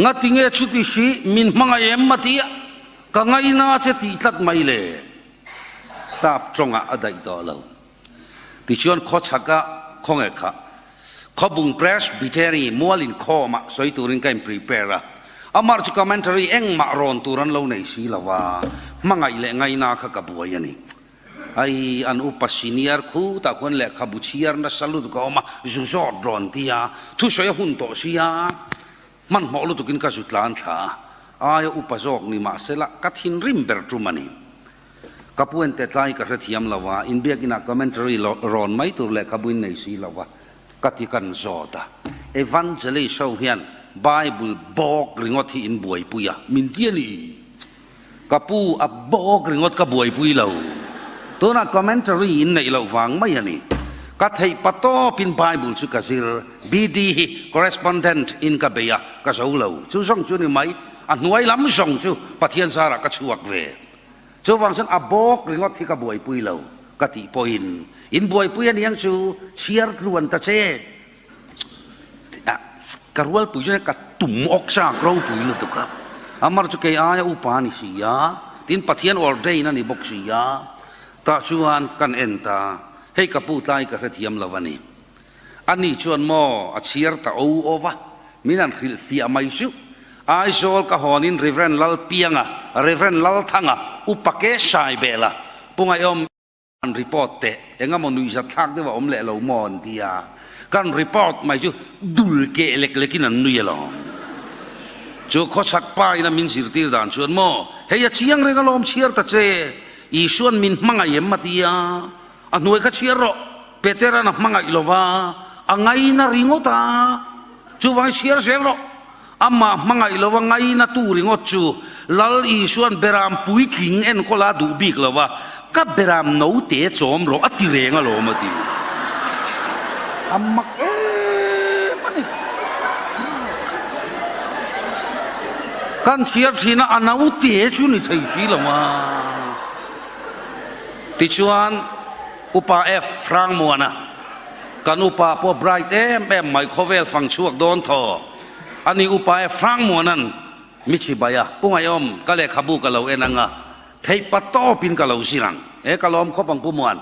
Ngatinge chuti si min hmangaih em a ti a, ka ngaina che tih tlat mai le. Sap tawngah a daih tawh lo. Tichuan khawchhaka khawnge kha Khawbung Presbytery mual inkhawmah sawi turin ka in prepare a. Amar chu commentary engmah rawn tur an lo nei si lo va, hmangaih leh ngaina kha ka buai a ni. Ai, an upa senior khutah khuan lehkhabu chhiar nasa lutuk a awm a, zu zawt rawn ti a, thusawi a hun tawh sia. Hmanhmawh lutukin ka zu tlan thla a. Aia upa zawk ni mahsela ka thinrim ber tum a ni. Ka pu en tetlai ka hrethiam lo a, inbiakinah commentary rawn mai tur lehkhabu in nei si lo a, ka ti kan zawt a. Evangelist ho hian Bible bawk ringawt hi in buaipui a, min ti a ni. Ka pu a bawk ringawt ka buaipui lo. Tunah commentary in neih loh vang mai a ni. Ka theih pa tawpin Bible chu ka zir. BD hi correspondent in ka bei a, ka zo lo. Chu zawng chu ni mai. A hnuai lam zawng chu Pathian zarah ka chhuak ve. Chuvang chuan a bawk ringawt hi ka buaipui lo ka tih pawhin in buaipui a niang chu chhiar tluan ta che. Ka rualpui chuan ka tum awk chak ropui lutuk a, Amar chu kei aia upa a ni si a, tin Pathian ordain a ni bawk si a, tah chuan kan en ta, hei ka pu tlai ka hrethiam lo a ni. Ani chuan maw a chhiar ta o o va, min han hrilh fiah mai suh. Aizawl ka hawnin Rev. Lalpianga, Rev. Lalthanga, Upa Ke Saibela, Pu Ngaihawm, An report teh eng emaw nuihzat thlak deuh a awm leh lo maw an ti a, kan report mai chu dul keh lek lekin an nui alawm. Chu khawchhak pa ina min zirtir dan chuan maw hei a chiang reng alawm chhiar ta che, Isuan min hmangaih em a ti a, a hnuai kha chhiar rawh, Petera'n a hmangaih lo va, a ngaina ringawt a, chuvangin chhiar zel rawh. Amah hmangaih lova ngaina tu ringawt chu Lal Isua'n beram puitling enkawl a duh bik lova, Ka beram note chawm rawh a ti reng alawm a ti. A mak em a ni. Kan chhiar thin a, a note chu ni thei si lo a. Tichuan Upa F. Hrangmuana, kan upa pawh bright em em mai khawvel fang chhuak dawn thaw. A ni upa e Hrangmuana'n mi chibai a, Pu Ngaihawm, ka lehkhabu ka lo en ang a, theih pa tawpin ka lo zir ang. E ka lawm khawp ang Pu Muan.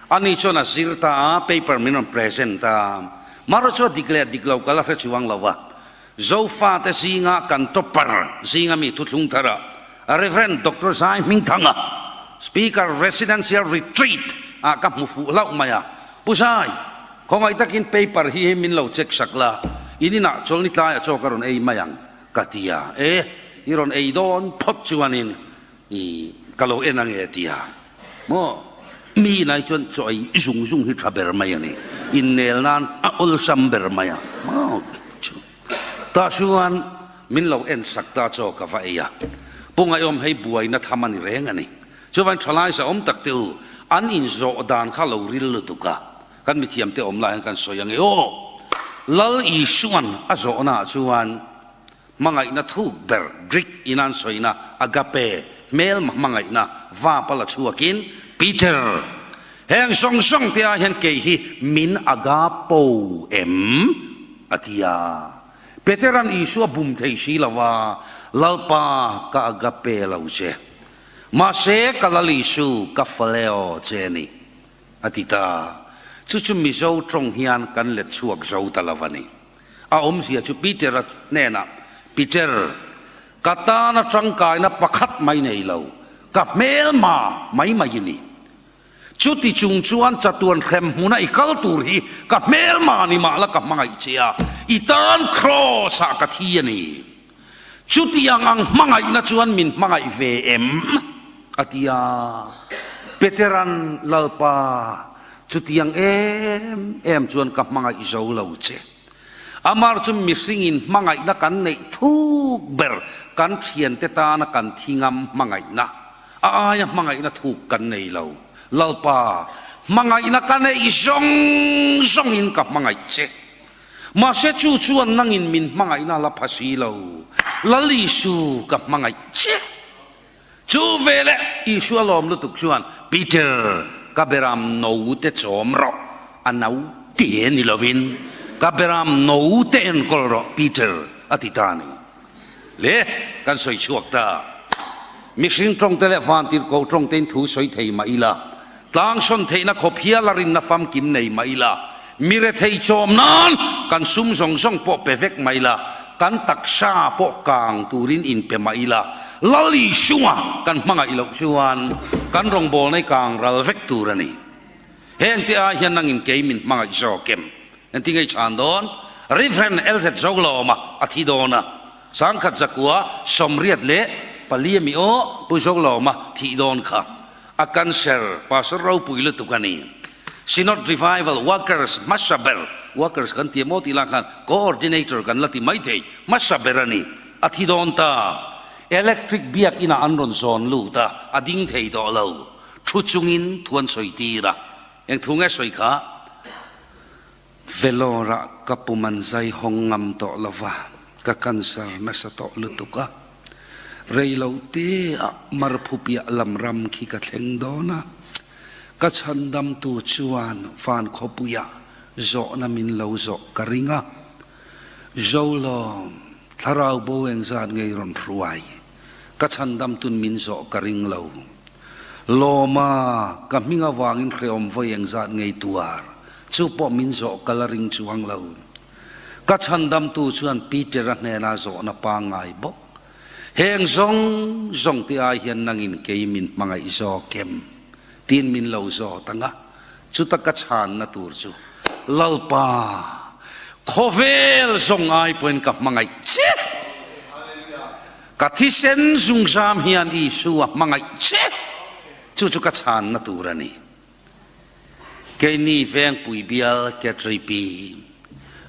A ni chuan a zir ta a, paper min rawn present a. Mara chu a dik leh dik lo ka la hre chuang lo a. Zofate zinga kan topper zinga mi thuthlung thar a, Rev. Doctor Zai Hmingthanga, Speaker Residential Retreat ah ka hmu fuh hlauh mai a. Pu Zai, Khawngaih takin paper hi min lo check sak la, in inah chawlhni tlaiah chaw ka rawn ei mai ang, ka ti a. E, i rawn ei dawn phawt chuanin i ka lo en ange a ti a. Maw, mi inah hi chuan chaw ei zung zung hi tha ber mai a ni, innel nan a awlsam ber mai a. Maw, chu tah chuan min lo en sak ta chaw ka va ei a. Pu Ngaihawm hei buaina tham a ni reng a ni. Chuvain thalai zahawm tak te u, an inzawh dan kha lo ril lutuk a. Kan mithiamte awm lai hian kan sawi ang e aw. Lal Isua'n a zawhnaah chuan hmangaihna thuk ber Greek in an sawina agape, hmelma hmangaihna, vapa la chhuakin, Peter, heng zawng zawng te ah hian kei hi min agapo em? a ti a. Petera'n Isua bum thei si lo a, Lalpa ka agape lo che. Mahse ka Lal Isu ka phileo che a ni. A ti ta. Chu chu Mizo tawng hian kan let chhuak zo ta lo a ni. A awmzia chu Peter-a hnenah, Peter, ka tana tangkaina pakhat mai nei lo, ka hmelma mai mai i ni. Chuti chung chuan chatuan hrem hmuna i kal tur hi ka hmelma ni mah la ka hmangaih che a, i tan Kraws-ah ka thi a ni. Chutiang ang hmangaihna chuan min hmangaih ve em? a ti a. Petera'n, Lalpa, chutiang em em chuan ka hmangaih zo lo che. Amar chu mihringin hmangaihna kan neih thuk ber, kan thiante tana kan thi ngam hmangaihna, a aia hmangaihna thuk kan nei lo. Lalpa, hmangaihna ka neih zawng zawngin ka hmangaih che. Mahse chu chuan nangin min hmangaihna la pha si lo, Lal Isu ka hmangaih che. Chu veleh Isua lawm lutuk chuan, Peter, ka beram no te chawm rawh, a no te ni lovin ka beram no te enkawl rawh Peter, a ti ta a ni. Le, kan sawi chhuak ta. Mihring tawngte leh vantirhkoh tawngtein thu sawi thei mah ila, tlang sawn theihna khawp hial a rinna famkim nei mah ila, mi rethei chawm nan kan sum zawng zawng pawh pe vek mah ila, kan taksa pawh kang turin inpe mah ila, Lal Isua kan hmangaih loh chuan kan rawngbawlna i kang ral vek tur a ni. Heng te ai hian nangin kei min hmangaih zawk em? Engtin nge i chhan dawn? Rev. LZ Zolawma a thi dawn a. 1984 a mi aw, Pu Zolawma thih dawn kha a cancer pastor ropui lutuk a ni. Synod Revival Workers hmasa ber, workers kan ti emaw tih lah khan coordinator kan la ti maithei, hmasa ber a ni. A thi dawn ta. Electric biakinah an rawn zawn lut a, a ding thei tawh lo. Thu chungin thu an sawi tir a. Eng thu nge sawi kha? Vellore-ah ka pum an zai hawng ngam tawh lo va, ka cancer nasa tawh lutuk a. Rei lo teah Marphupiah lam ram khi ka thleng dawn a. Ka chhandamtu chuan van khawpuiah zawhna min lo zawh ka ring a. Zolawm, thlarau bo engzat ngei rawn hruai? Ka chhandamtun min zawh ka ring lo. Lawma, ka hming avangin hrehawm vawi engzat ngei tuar? Chu pawh min zawh ka la ring chuang lo. Ka chhandamtu chuan Peter-a hnena zawhna pangngai bawk. Heng zawng zawng te ai hian nangin kei min hmangaih zawk em? Tiin min lo zawt ang a, chuta ka chhanna tur chu, Lalpa, khawvel zawng ai pawhin ka hmangaih che. Ka thisen zungzam hian Isua hmangaih che. Chu chu ka chhanna tur a ni. Keini Vengpui bial KTP,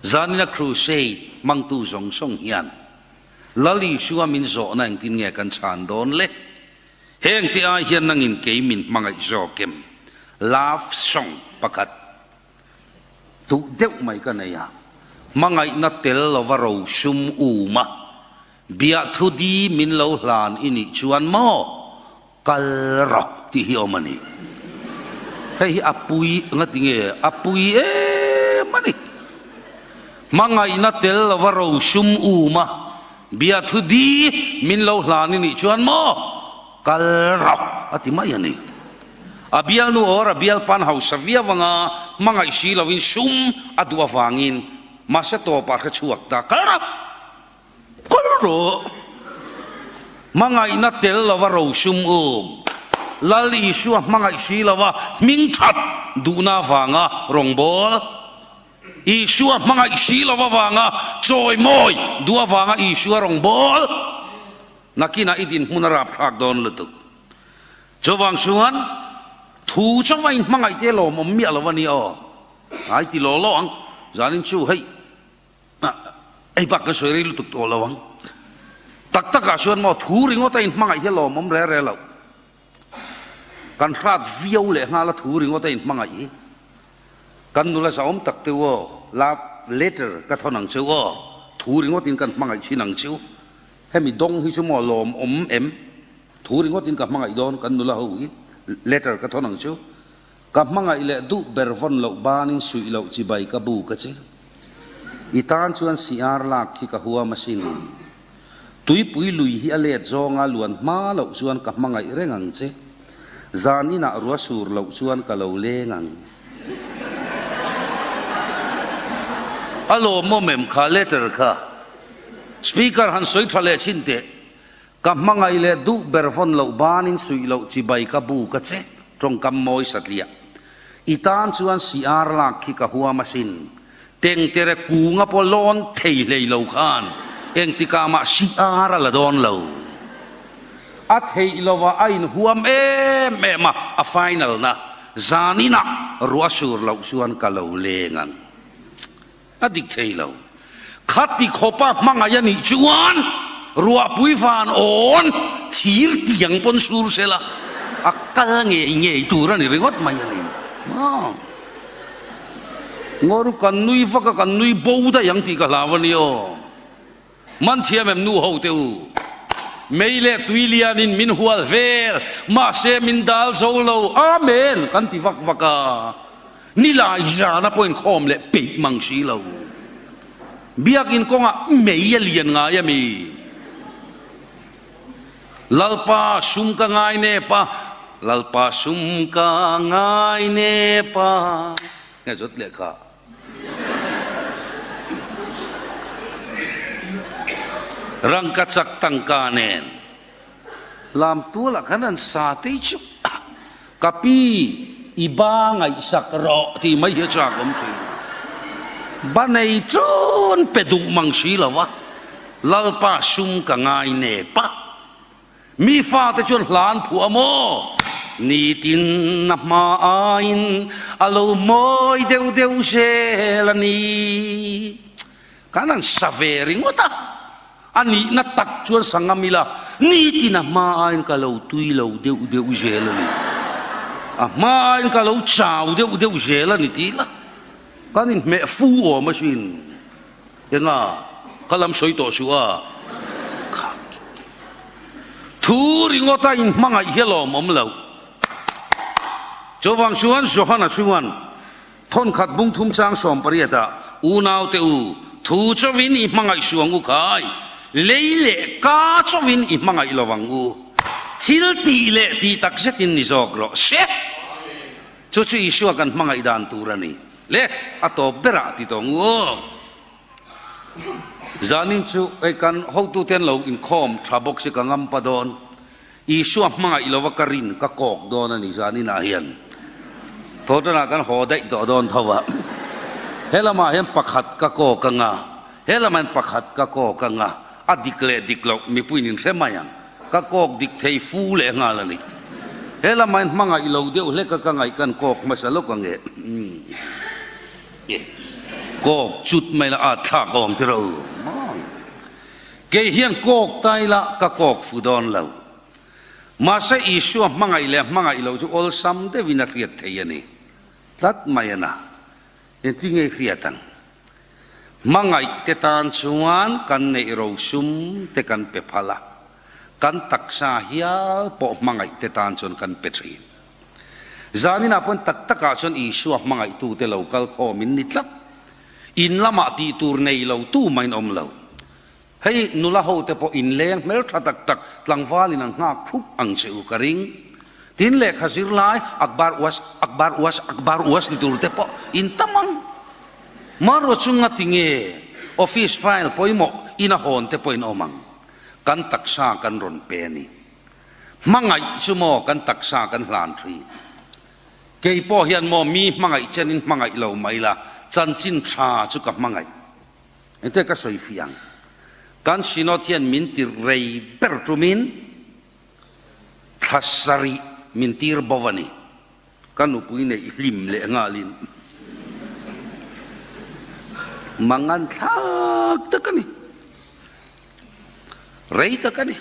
zanina crusade hmangtu zawng zawng hian Lal Isua min zawhna engtin nge kan chhan dawn le? Heng te ai hian nangin kei min hmangaih zawk em? Love song pakhat duh deuh mai ka nei a, hmangaihna tel lova rosum um a, biahthu di min lo hlan i nih chuan maw kal rawh tih hi awm a ni. Hei hi a pui ngati nge a pui em a ni. Hmangaihna tel lova rosum um a, Biathu di min lo hlan i nih chuan maw kal rawh a ti mai a ni. A bialnu or a bialpan hausa viau anga hmangaih si lovin sum a duh avangin mahse tawpah hre chhuak ta kal rawh kal rawh. Hmangaihna tel lova rosum um Lal Isua hmangaih si lova hming that duhna avanga rawngbâwl Isua hmangaih si lo avanga chawimawi duh avanga Isua rawn bawl nakinah i dinhmun a rapthlak dawn lutuk. Chuvang chuan thu chauha in hmangaih te lawmawm miah lo a ni aw. Ai ti law law ang, zanin chu hei ei bak kan sawi rei lutuk tawh lo ang. Tak takah chuan maw thu ringawta in hmangaih hi lawmawm re re lo. Kan hrat viau leh nghal a thu ringawt a inhmangaih hi. Kan nula zahawm tak te u aw, love letter ka thawn ang che u aw, thu ringawt in kan hmangaih thin ang che u. Hemi dawng hi chu maw lawmawm em? Thu ringawt in ka hmangaih dawn kan nula ho hi, letter ka thawn ang che u. Ka hmangaih leh duh ber vawn loh banin suih loh chibai ka bu ka che. I tan chuan siar lak khi ka huam asin. Tuipui lui hi a let zawnga luan hma loh chuan ka hmangaih reng ang che. Zan inah rua sur loh chuan ka lo leng ang. A lawmawm em kha letter kha? Speaker han sawi tha leh thin teh. Ka hmangaih leh duh ber vawn loh banin suih loh chibai ka bu ka che tawngkam mawi satliah. I tan chuan siar lak khi ka huam asin. Tengtere kunga pawh lawn thei hlei lo khan engtikah mah siar a la dawn lo. A theih lova a inhuam em em a, a final na zaninah ruah sur loh chuan ka lo leng ang. A dik thei lo. Khati khawpa hmangaih a nih chuan ruahpui van awn thir tiang pawn sur sela a kal ngei ngei tur a ni ringawt mai a ni. Ngaw kan nui vak a, kan nui bo daih ang tih ka hlau a ni aw. Man thiam em nu ho te u. Mei leh tui lianin min hual vel, mahse min dal zo lo, Amen! kan ti vak vak a. Nilai zana pawhin khawm leh peih mang si lo. Biakin kawngah mei a lian ngai a mi. Lalpa sum ka ngai nep a, Lalpa sum ka ngai nep a. Nge zawt leh kha. Rangkachak tangka nen lam tualah khan an sa tei chu ka pi i ba ngaihsak rawh tih mai hi a chak awm thin a, ba nei ṭun pe duh mang si lo va. Lalpa sum ka ngai nep a. Mi fate chuan hla an phuah a maw? Nitin a hma aiin a lo mawi deuh deuh zel a ni. Kan han sa ve ringawt a, a nihna tak chuan sa ngam ila, nitin a hma aiin ka lo tui lo deuh deuh zel a ni. A hma aiin ka lo chau deuh deuh zel a ni tih ila, kan inhmeh fu awm asin. Enga, ka lam sawi tawh suh a, kha thu ringawt a inhmangaih hi a lawmawm loh. Chuvang chuan Johana chuan thawnkhat bung thum chang 18 ah, Unaute u, thu chauhin i hmangaih suh ang u khai, lei leh ka chauhin i hmangaih lo ang u, thil tih leh tih tak zetin ni zawk rawh se. Chu chu Isua kan hmangaih dan tur a ni. Le, a tawp berah ti tawh ngu aw. Zanin chu hei kan hotute an lo inkhawm tha bawk si ka ngam pa dawn. Isua hmangaih lova ka rin ka kawk dawn a ni zaninah hian. Thawhtanah kan haw daih tawh dawn tho a. He lamah hian pakhat ka kawk anga, he lamah hian pakhat ka kawk anga, a dik leh dik loh mipuiin in hre mai ang. Ka kawk dik thei fu leh nghal a ni. He lamah hian hmangaih lo deuh hlek a ka ngaih kan kawk hmasa lawk ang e. Kawk chut mai la at thlak awm ti ro mang. Kei hian kawk ta ila ka kawk fu dawn lo. Mahse Isua hmangaih leh hmangaih lo chu awlsam deuhin a hriat thei a ni. Tlat mai a na. Engtin nge i hriat ang? Hmangaih te tan chuan kan neih rosum te kan pe phal a, kan taksa hial pawh hmangaih te tan chuan kan pe thin. Zaninah pawn tak takah chuan Isua hmangaihtute lo kal khawm in ni tlat. In lamah tih tur nei lo tu main awm lo. Hei nula hote pawh inleng hmel tha tak tak tlangvalin an nghak thup ang che u ka ring. Tin lehkha zir lai Akbar uas, Akbar uas, Akbar uas ni tur te pawh in tam ang. Hmanrua chu ngati nge office file pawimawh ina hawn te pawhin awm ang. Kan taksa kan rawn pe a ni. Hmangaih chu maw kan taksa kan hlan thin. Kei pawh hian maw mi hmangaih chenin hmangaih lo mai la, chanchin tha chu ka hmangaih. Engte ka sawi fiah ang. Kan Synod hian min tir rei ber tumin thla sarih min tir bo a ni. Ka nupui neih hlim leh nghalin mangan thlak tak a ni. Rei tak a ni.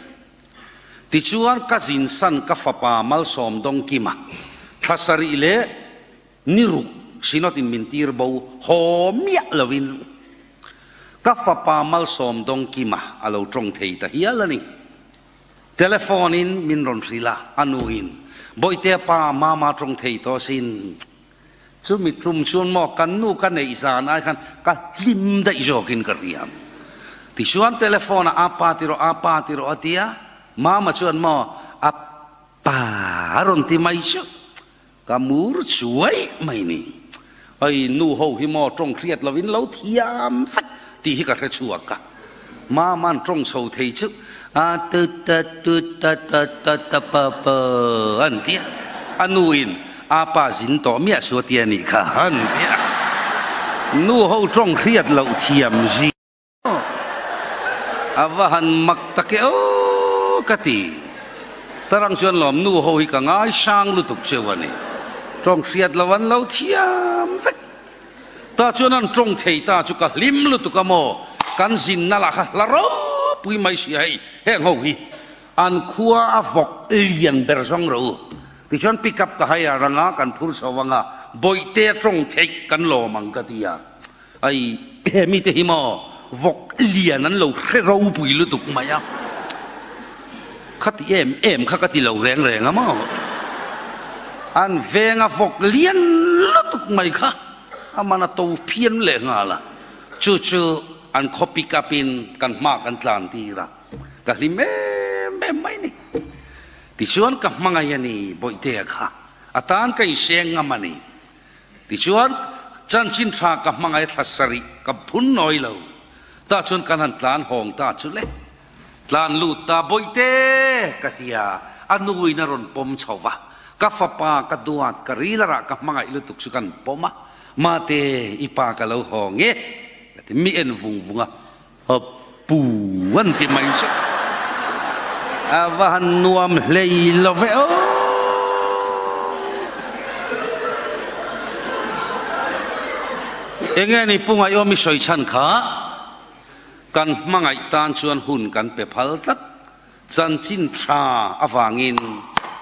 Tichuan ka zinsan ka fapa Malsawm Dawngkima thla sarih leh Ni ruk Synod in min tir bo haw miah lovin ka fapa Malsawm Dawngkima a lo tawng thei ta hial a ni. Telephone in min rawn hrilh a, a nu in Bawihtea pa Mama tawng thei tawh sin. Chumi tum chuan maw kan nu ka neih zan ai khan ka hlim daih zawkin ka hria. Tichuan telephone ah apa ti rawh apa ti rawh a ti a, Mama chuan maw a pa a rawn ti mai chu. Ka mur chuai mai ni. Hei nu ho hi maw tawng hriat lovin lo thiam vek tih hi ka hre chhuak a. Mama'n tawng chho thei chu a tu ta tu ta ta ta ta pa pa an ti a. A nu in a pa zin tawh miah su a ti a nih kha an ti a. Nu ho tawng hriat loh thiam zia. A va han mak tak e aw ka ti. Tarang chuan lawm nu ho hi ka ngai sang lutuk cheu a ni. Tawng hriat lo an lo thiam vek. Ta chuan an tawng thei ta chu ka hlim lutuk a maw. Kan zinna lah kha hla ropui mai sia hei heng ho hi an khua a vawk lian ber zawng ro. Tichuan pick up ka hai a ranga kan phur chho anga bawihte tawng theih kan lawm ang ka ti a. Ai, he mite hi maw vawk lian an lo hre ropui lutuk mai a, khati em em kha ka ti lo reng reng a maw, an venga vawk lian lutuk mai kha a man a to phian leh nghal a, chu chu an khaw pick up in kan hma kan tlan tir a, ka hlim em em mai ni. Tichuan ka hmangaih a ni Bawihtea kha, a tan ka inseng ngam a ni. Tichuan, chanchin tha ka hmangaih thla sarih ka phun nawi lo. Tah chuan kan han tlan hawng ta chu le. Tlan lut ta Bawihte! ka ti a, a nuin a rawn pawm chho va. Ka fapa ka duat, ka rilarah ka hmangaih lutuk chu kan pawm a, Mate, i pa ka lo hawng e! ka ti. Mi en vung vung a, A pu! an ti mai che. A va han nuam hlei lo ve aw. Enge ni Pu Ngaihawm i sawi chhan kha kan hmangaih tan chuan hun kan pe phal tlat. Chanchin tha avangin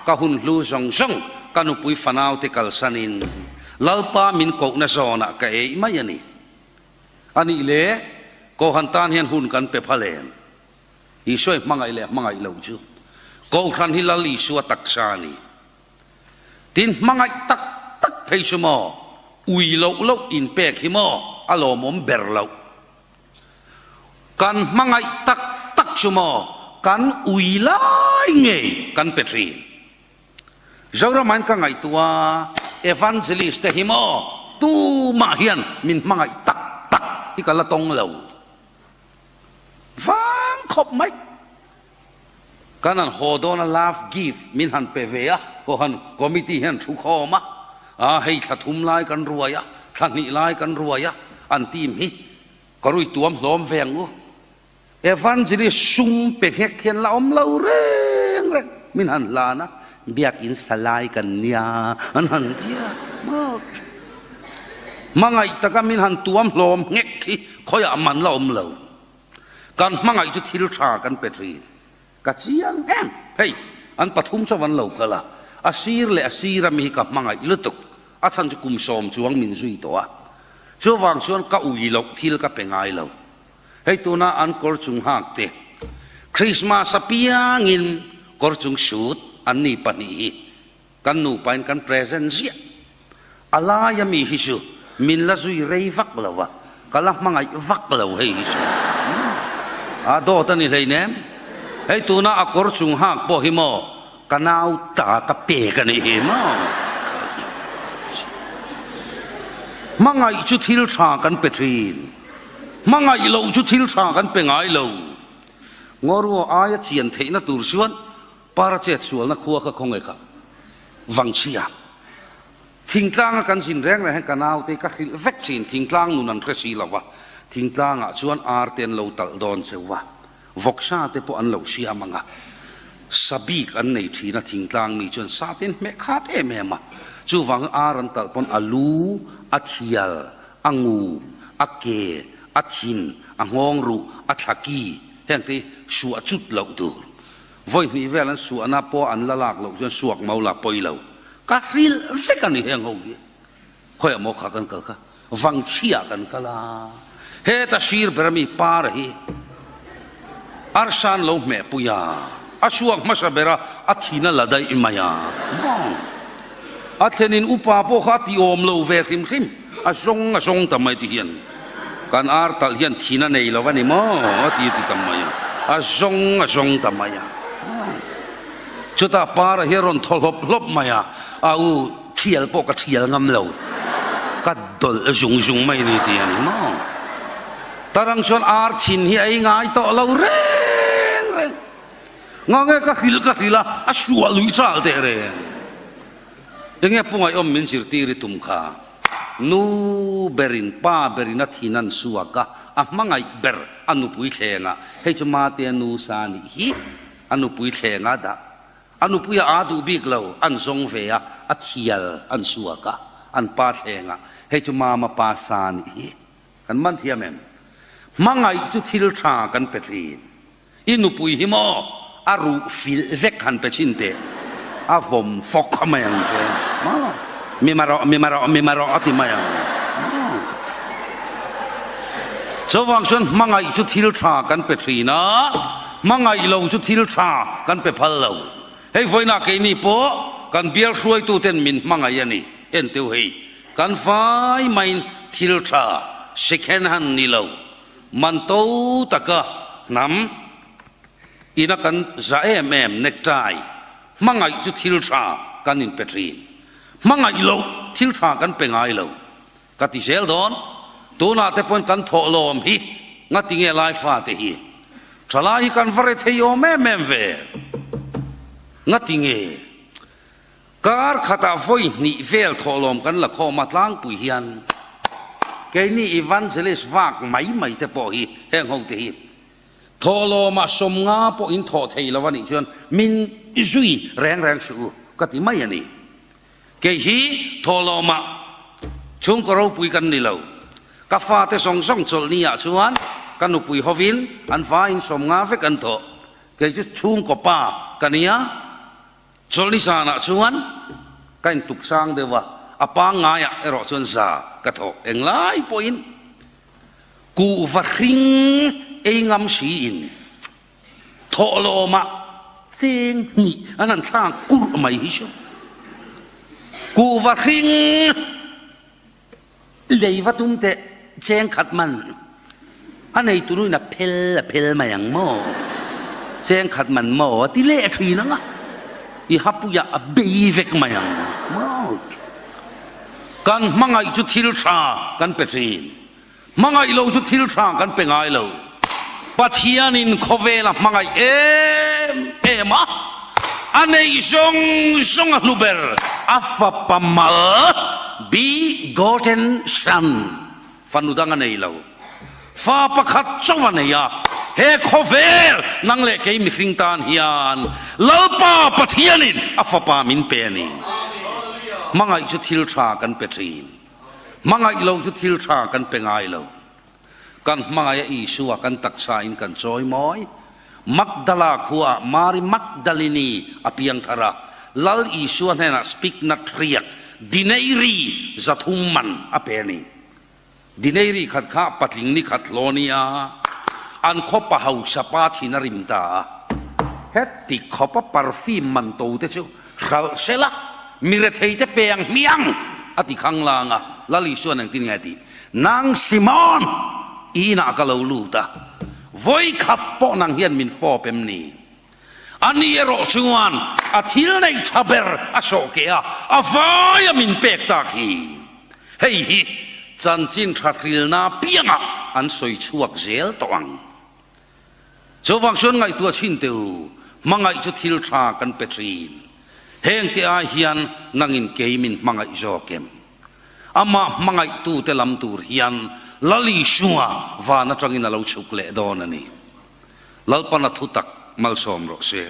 ka hun hlu zawng zawng ka nupui fanaute kalsanin Lalpa min kohna zawnah ka ei mai a ni. A nih le, Kohhran tan hian hun kan pe phal em? Isua i hmangaih leh hmangaih lo chu Kohhran hi Lal Isua taksa a ni. Tin, hmangaih tak tak phei chu maw ui loh loh inpek hi maw a lawmawm ber loh. Kan hmangaih tak tak chu maw kan ui lai ngei kan pe thin. Zoramain ka ngaihtuah Evangelist te hi maw tumah hian min hmangaih tak tak hi ka la tawng lo vang khawp mai. Kan han haw dawn a love gift min han pe ve a, Kohhran committee hian thu khawm a, a hei thla thum lai kan ruai a, thla hnih lai kan ruai a, an team hi ka rui tuam hlawm ve ang u. Evangelist sum pe nghek hian la awm lo reng reng min han hlan a, biakin sa lai kan nia an han ti a, hmangaih taka min han tuam hlawm nghek hi khawiah man la awm lo. Kan hmangaih chu thil tha kan pe thin. Ka chiang em? Hei, an pathum chauh an lo kal a, a sir leh a sir ami hi ka hmangaih lutuk. A chhan chu kum sawm chuang min zui tawh a. Chuvang chuan ka ui loh thil ka pe ngai lo. Hei tuna an kawr chung hak te, Christmas apiangin kawr chung sut an ni pahnih hi Kan nupain kan present ziah. A laia mi hi chu min la zui rei vak lo a, ka la hmangaih vak lo hei hi chu. A dawt a ni hleinem. Hei tuna a kawr chung hak pawh hi maw ka nau ta ka pek a nih hi maw. Hmangaih chu thil tha kan pe thin. Hmangaih loh chu thil tha kan pe ngai lo. Ngaw aia chian theihna tur chuan Para chet sualna khua kha khawnge kha vangchhia thingtlanga kan zin reng reng hian ka naute ka hrilh vek thin, thingtlang nun an hre si lo va, thingtlangah chuan ar te an lo talh dawn cheu va, vawksa te pawh an lo siam ang a, sa bik an nei thin a, thingtlang mi chuan sa te an hmeh khat em em a, chuvangin ar an talh pawn a lu, a thial, a ngu, a ke, a thin, a nghawng ruh, a thlaki heng te hi suah chut loh tur. Vawi hnih vel an suahna pawh an la lak loh chuan suak mau la pawi lo. Ka hrilh vek a ni heng ho hi. Khawiah maw kha kan kal kha? Vangchhiah kan kal a. Heta sir ber ami par hi arsa an lo hmeh pui a. A suak hmasa ber a, a thin a la daih mai a. A thlenin upa pawh kha a ti awm lo ve hrim hrim, a zawng a zawng ta mai ti hian kan ar talh hian thin a nei lo a ni maw a ti ti ta mai a, a zawng a zawng ta mai a. Chutah para hi a rawn thaw hlawp hlawp mai a, a u thial pawh ka thial ngam lo, ka dawlh zung zung mai a ni ti a ni maw. Tarang chuan ar thin hi a ei ngai tawh lo reng reng. Nga nge ka hrilh ka hrilh a, a suah lui chal teh reng. Enge pu ngaihawm min zirtir i tum kha? Nu berin pa berin a thin an suak a, a hmangaih ber a nupui thlengah, hei chu Matea nu sa nih hi, a nupui thlengah dah. A nupui a aa duh bik lo, an zawng ve a, a thial an suak a, an pa thlengah, hei chu Mama pa sa nih hi. Kan man thiam em? Hmangaih chu thil tha kan pe thin. I nupui hi maw a ruh filh vek han pe chhin teh, a vawm fawk a mai ang che maw, mi marawh mi marawh mi marawh a ti mai ang maw. Chuvang chuan hmangaih chu thil tha kan pe thin a, hmangaih lo chu thil tha kan pe phal lo. Hei vawiinah keini pawh kan bial hruaituten min hmangaih a ni, enteu hei kan fai maiin thil tha second hand ni lo. Man to taka hnam ina kan za em em necktie hmangaih chu thil tha kan inpe thin. Hmangaih loh thil tha kan pe ngai lo. Ka ti zel dawn, tunah te pawn kan thawh lawm hi ngati nge lai fate hi thalai hi kan va re thei awm em em ve. Ngati nge? Kar khatah vawi hnih vel thawhlawm kan la khawm a tlangpui hian keini evangelist vak mai mai te pawh hi heng ho te hi. Thawhlawmah 50 pawh in thawh thei lo a nih chuan min zui reng reng suh u ka ti mai a ni. Kei hi thawhlawmah chhungkaw ropui kan ni lo. Ka fate zawng zawng chawlhni ah chuan ka nupui hovin an vaiin 50 vek an thawh. Kei chu chhungkaw pa ka nia. Chawlhni zanah chuan ka intuk sang deuh a, a pangngaiah erawh chuan za ka thawh englai pawhin kuhva hring ei ngam siin thawhlawmah cheng hnih an han thlak kurh mai hi chu kuhva hring Lei va tum teh cheng khat man a nei tunu in a phel a phel mai ang maw? Cheng khat man maw a ti leh thin ang a, i hapuiah a bei vek mai ang maw? Kan hmangaih chu thil tha kan pe thin, hmangaih lo chu thil tha kan pe ngai lo. Pathianin khawvel a hmangaih em em a, a neih zawng zawng a hlu ber a fapa mal begotten son, fanu dang a nei lo, fa pakhat chauh a nei a, he khawvel nang leh kei mihring tan hian Lalpa Pathianin a fapa min pe a ni. Hmangaih chu thil tha kan pe thin, hmangaih lo chu thil tha kan pe ngai lo. Kan hmangaih a Isua kan taksa in kan chawi mawi. Magdala khua ah Mari Magdalini a piang thar a, Lal Isua hnenah spiknat riak dineiri 300 man a pe a ni. Dineiri khat kha patling ni khat hlaw nia an khaw pa hausa pa thin a rim ta a. Heti khawpa perfume man to te chu hralh sela mi rethei te pe ang hmiang a ti khang lang a, Lal Isua'n engtin nge a tih? Nang Simon, i inah ka lo lut a, vawikhat pawh nang hian min fawp em ni? Ani erawh chuan a thil neih tha ber a sawh keh a, a vaia min pek tak hi. Hei hi chanchin tha hrilna piangah an sawi chhuak zel tawh ang. Chuvang chuan ngaihtuah chhin teh u, hmangaih chu thil tha kan pe thin. Hengte ai hian nangin kei min hmangaih zawk em? Amah hmangaihtute lam tur hian Lal Isua van atangin a lo chhuk leh dawn a ni. Lalpana thutak malsawm rawh se.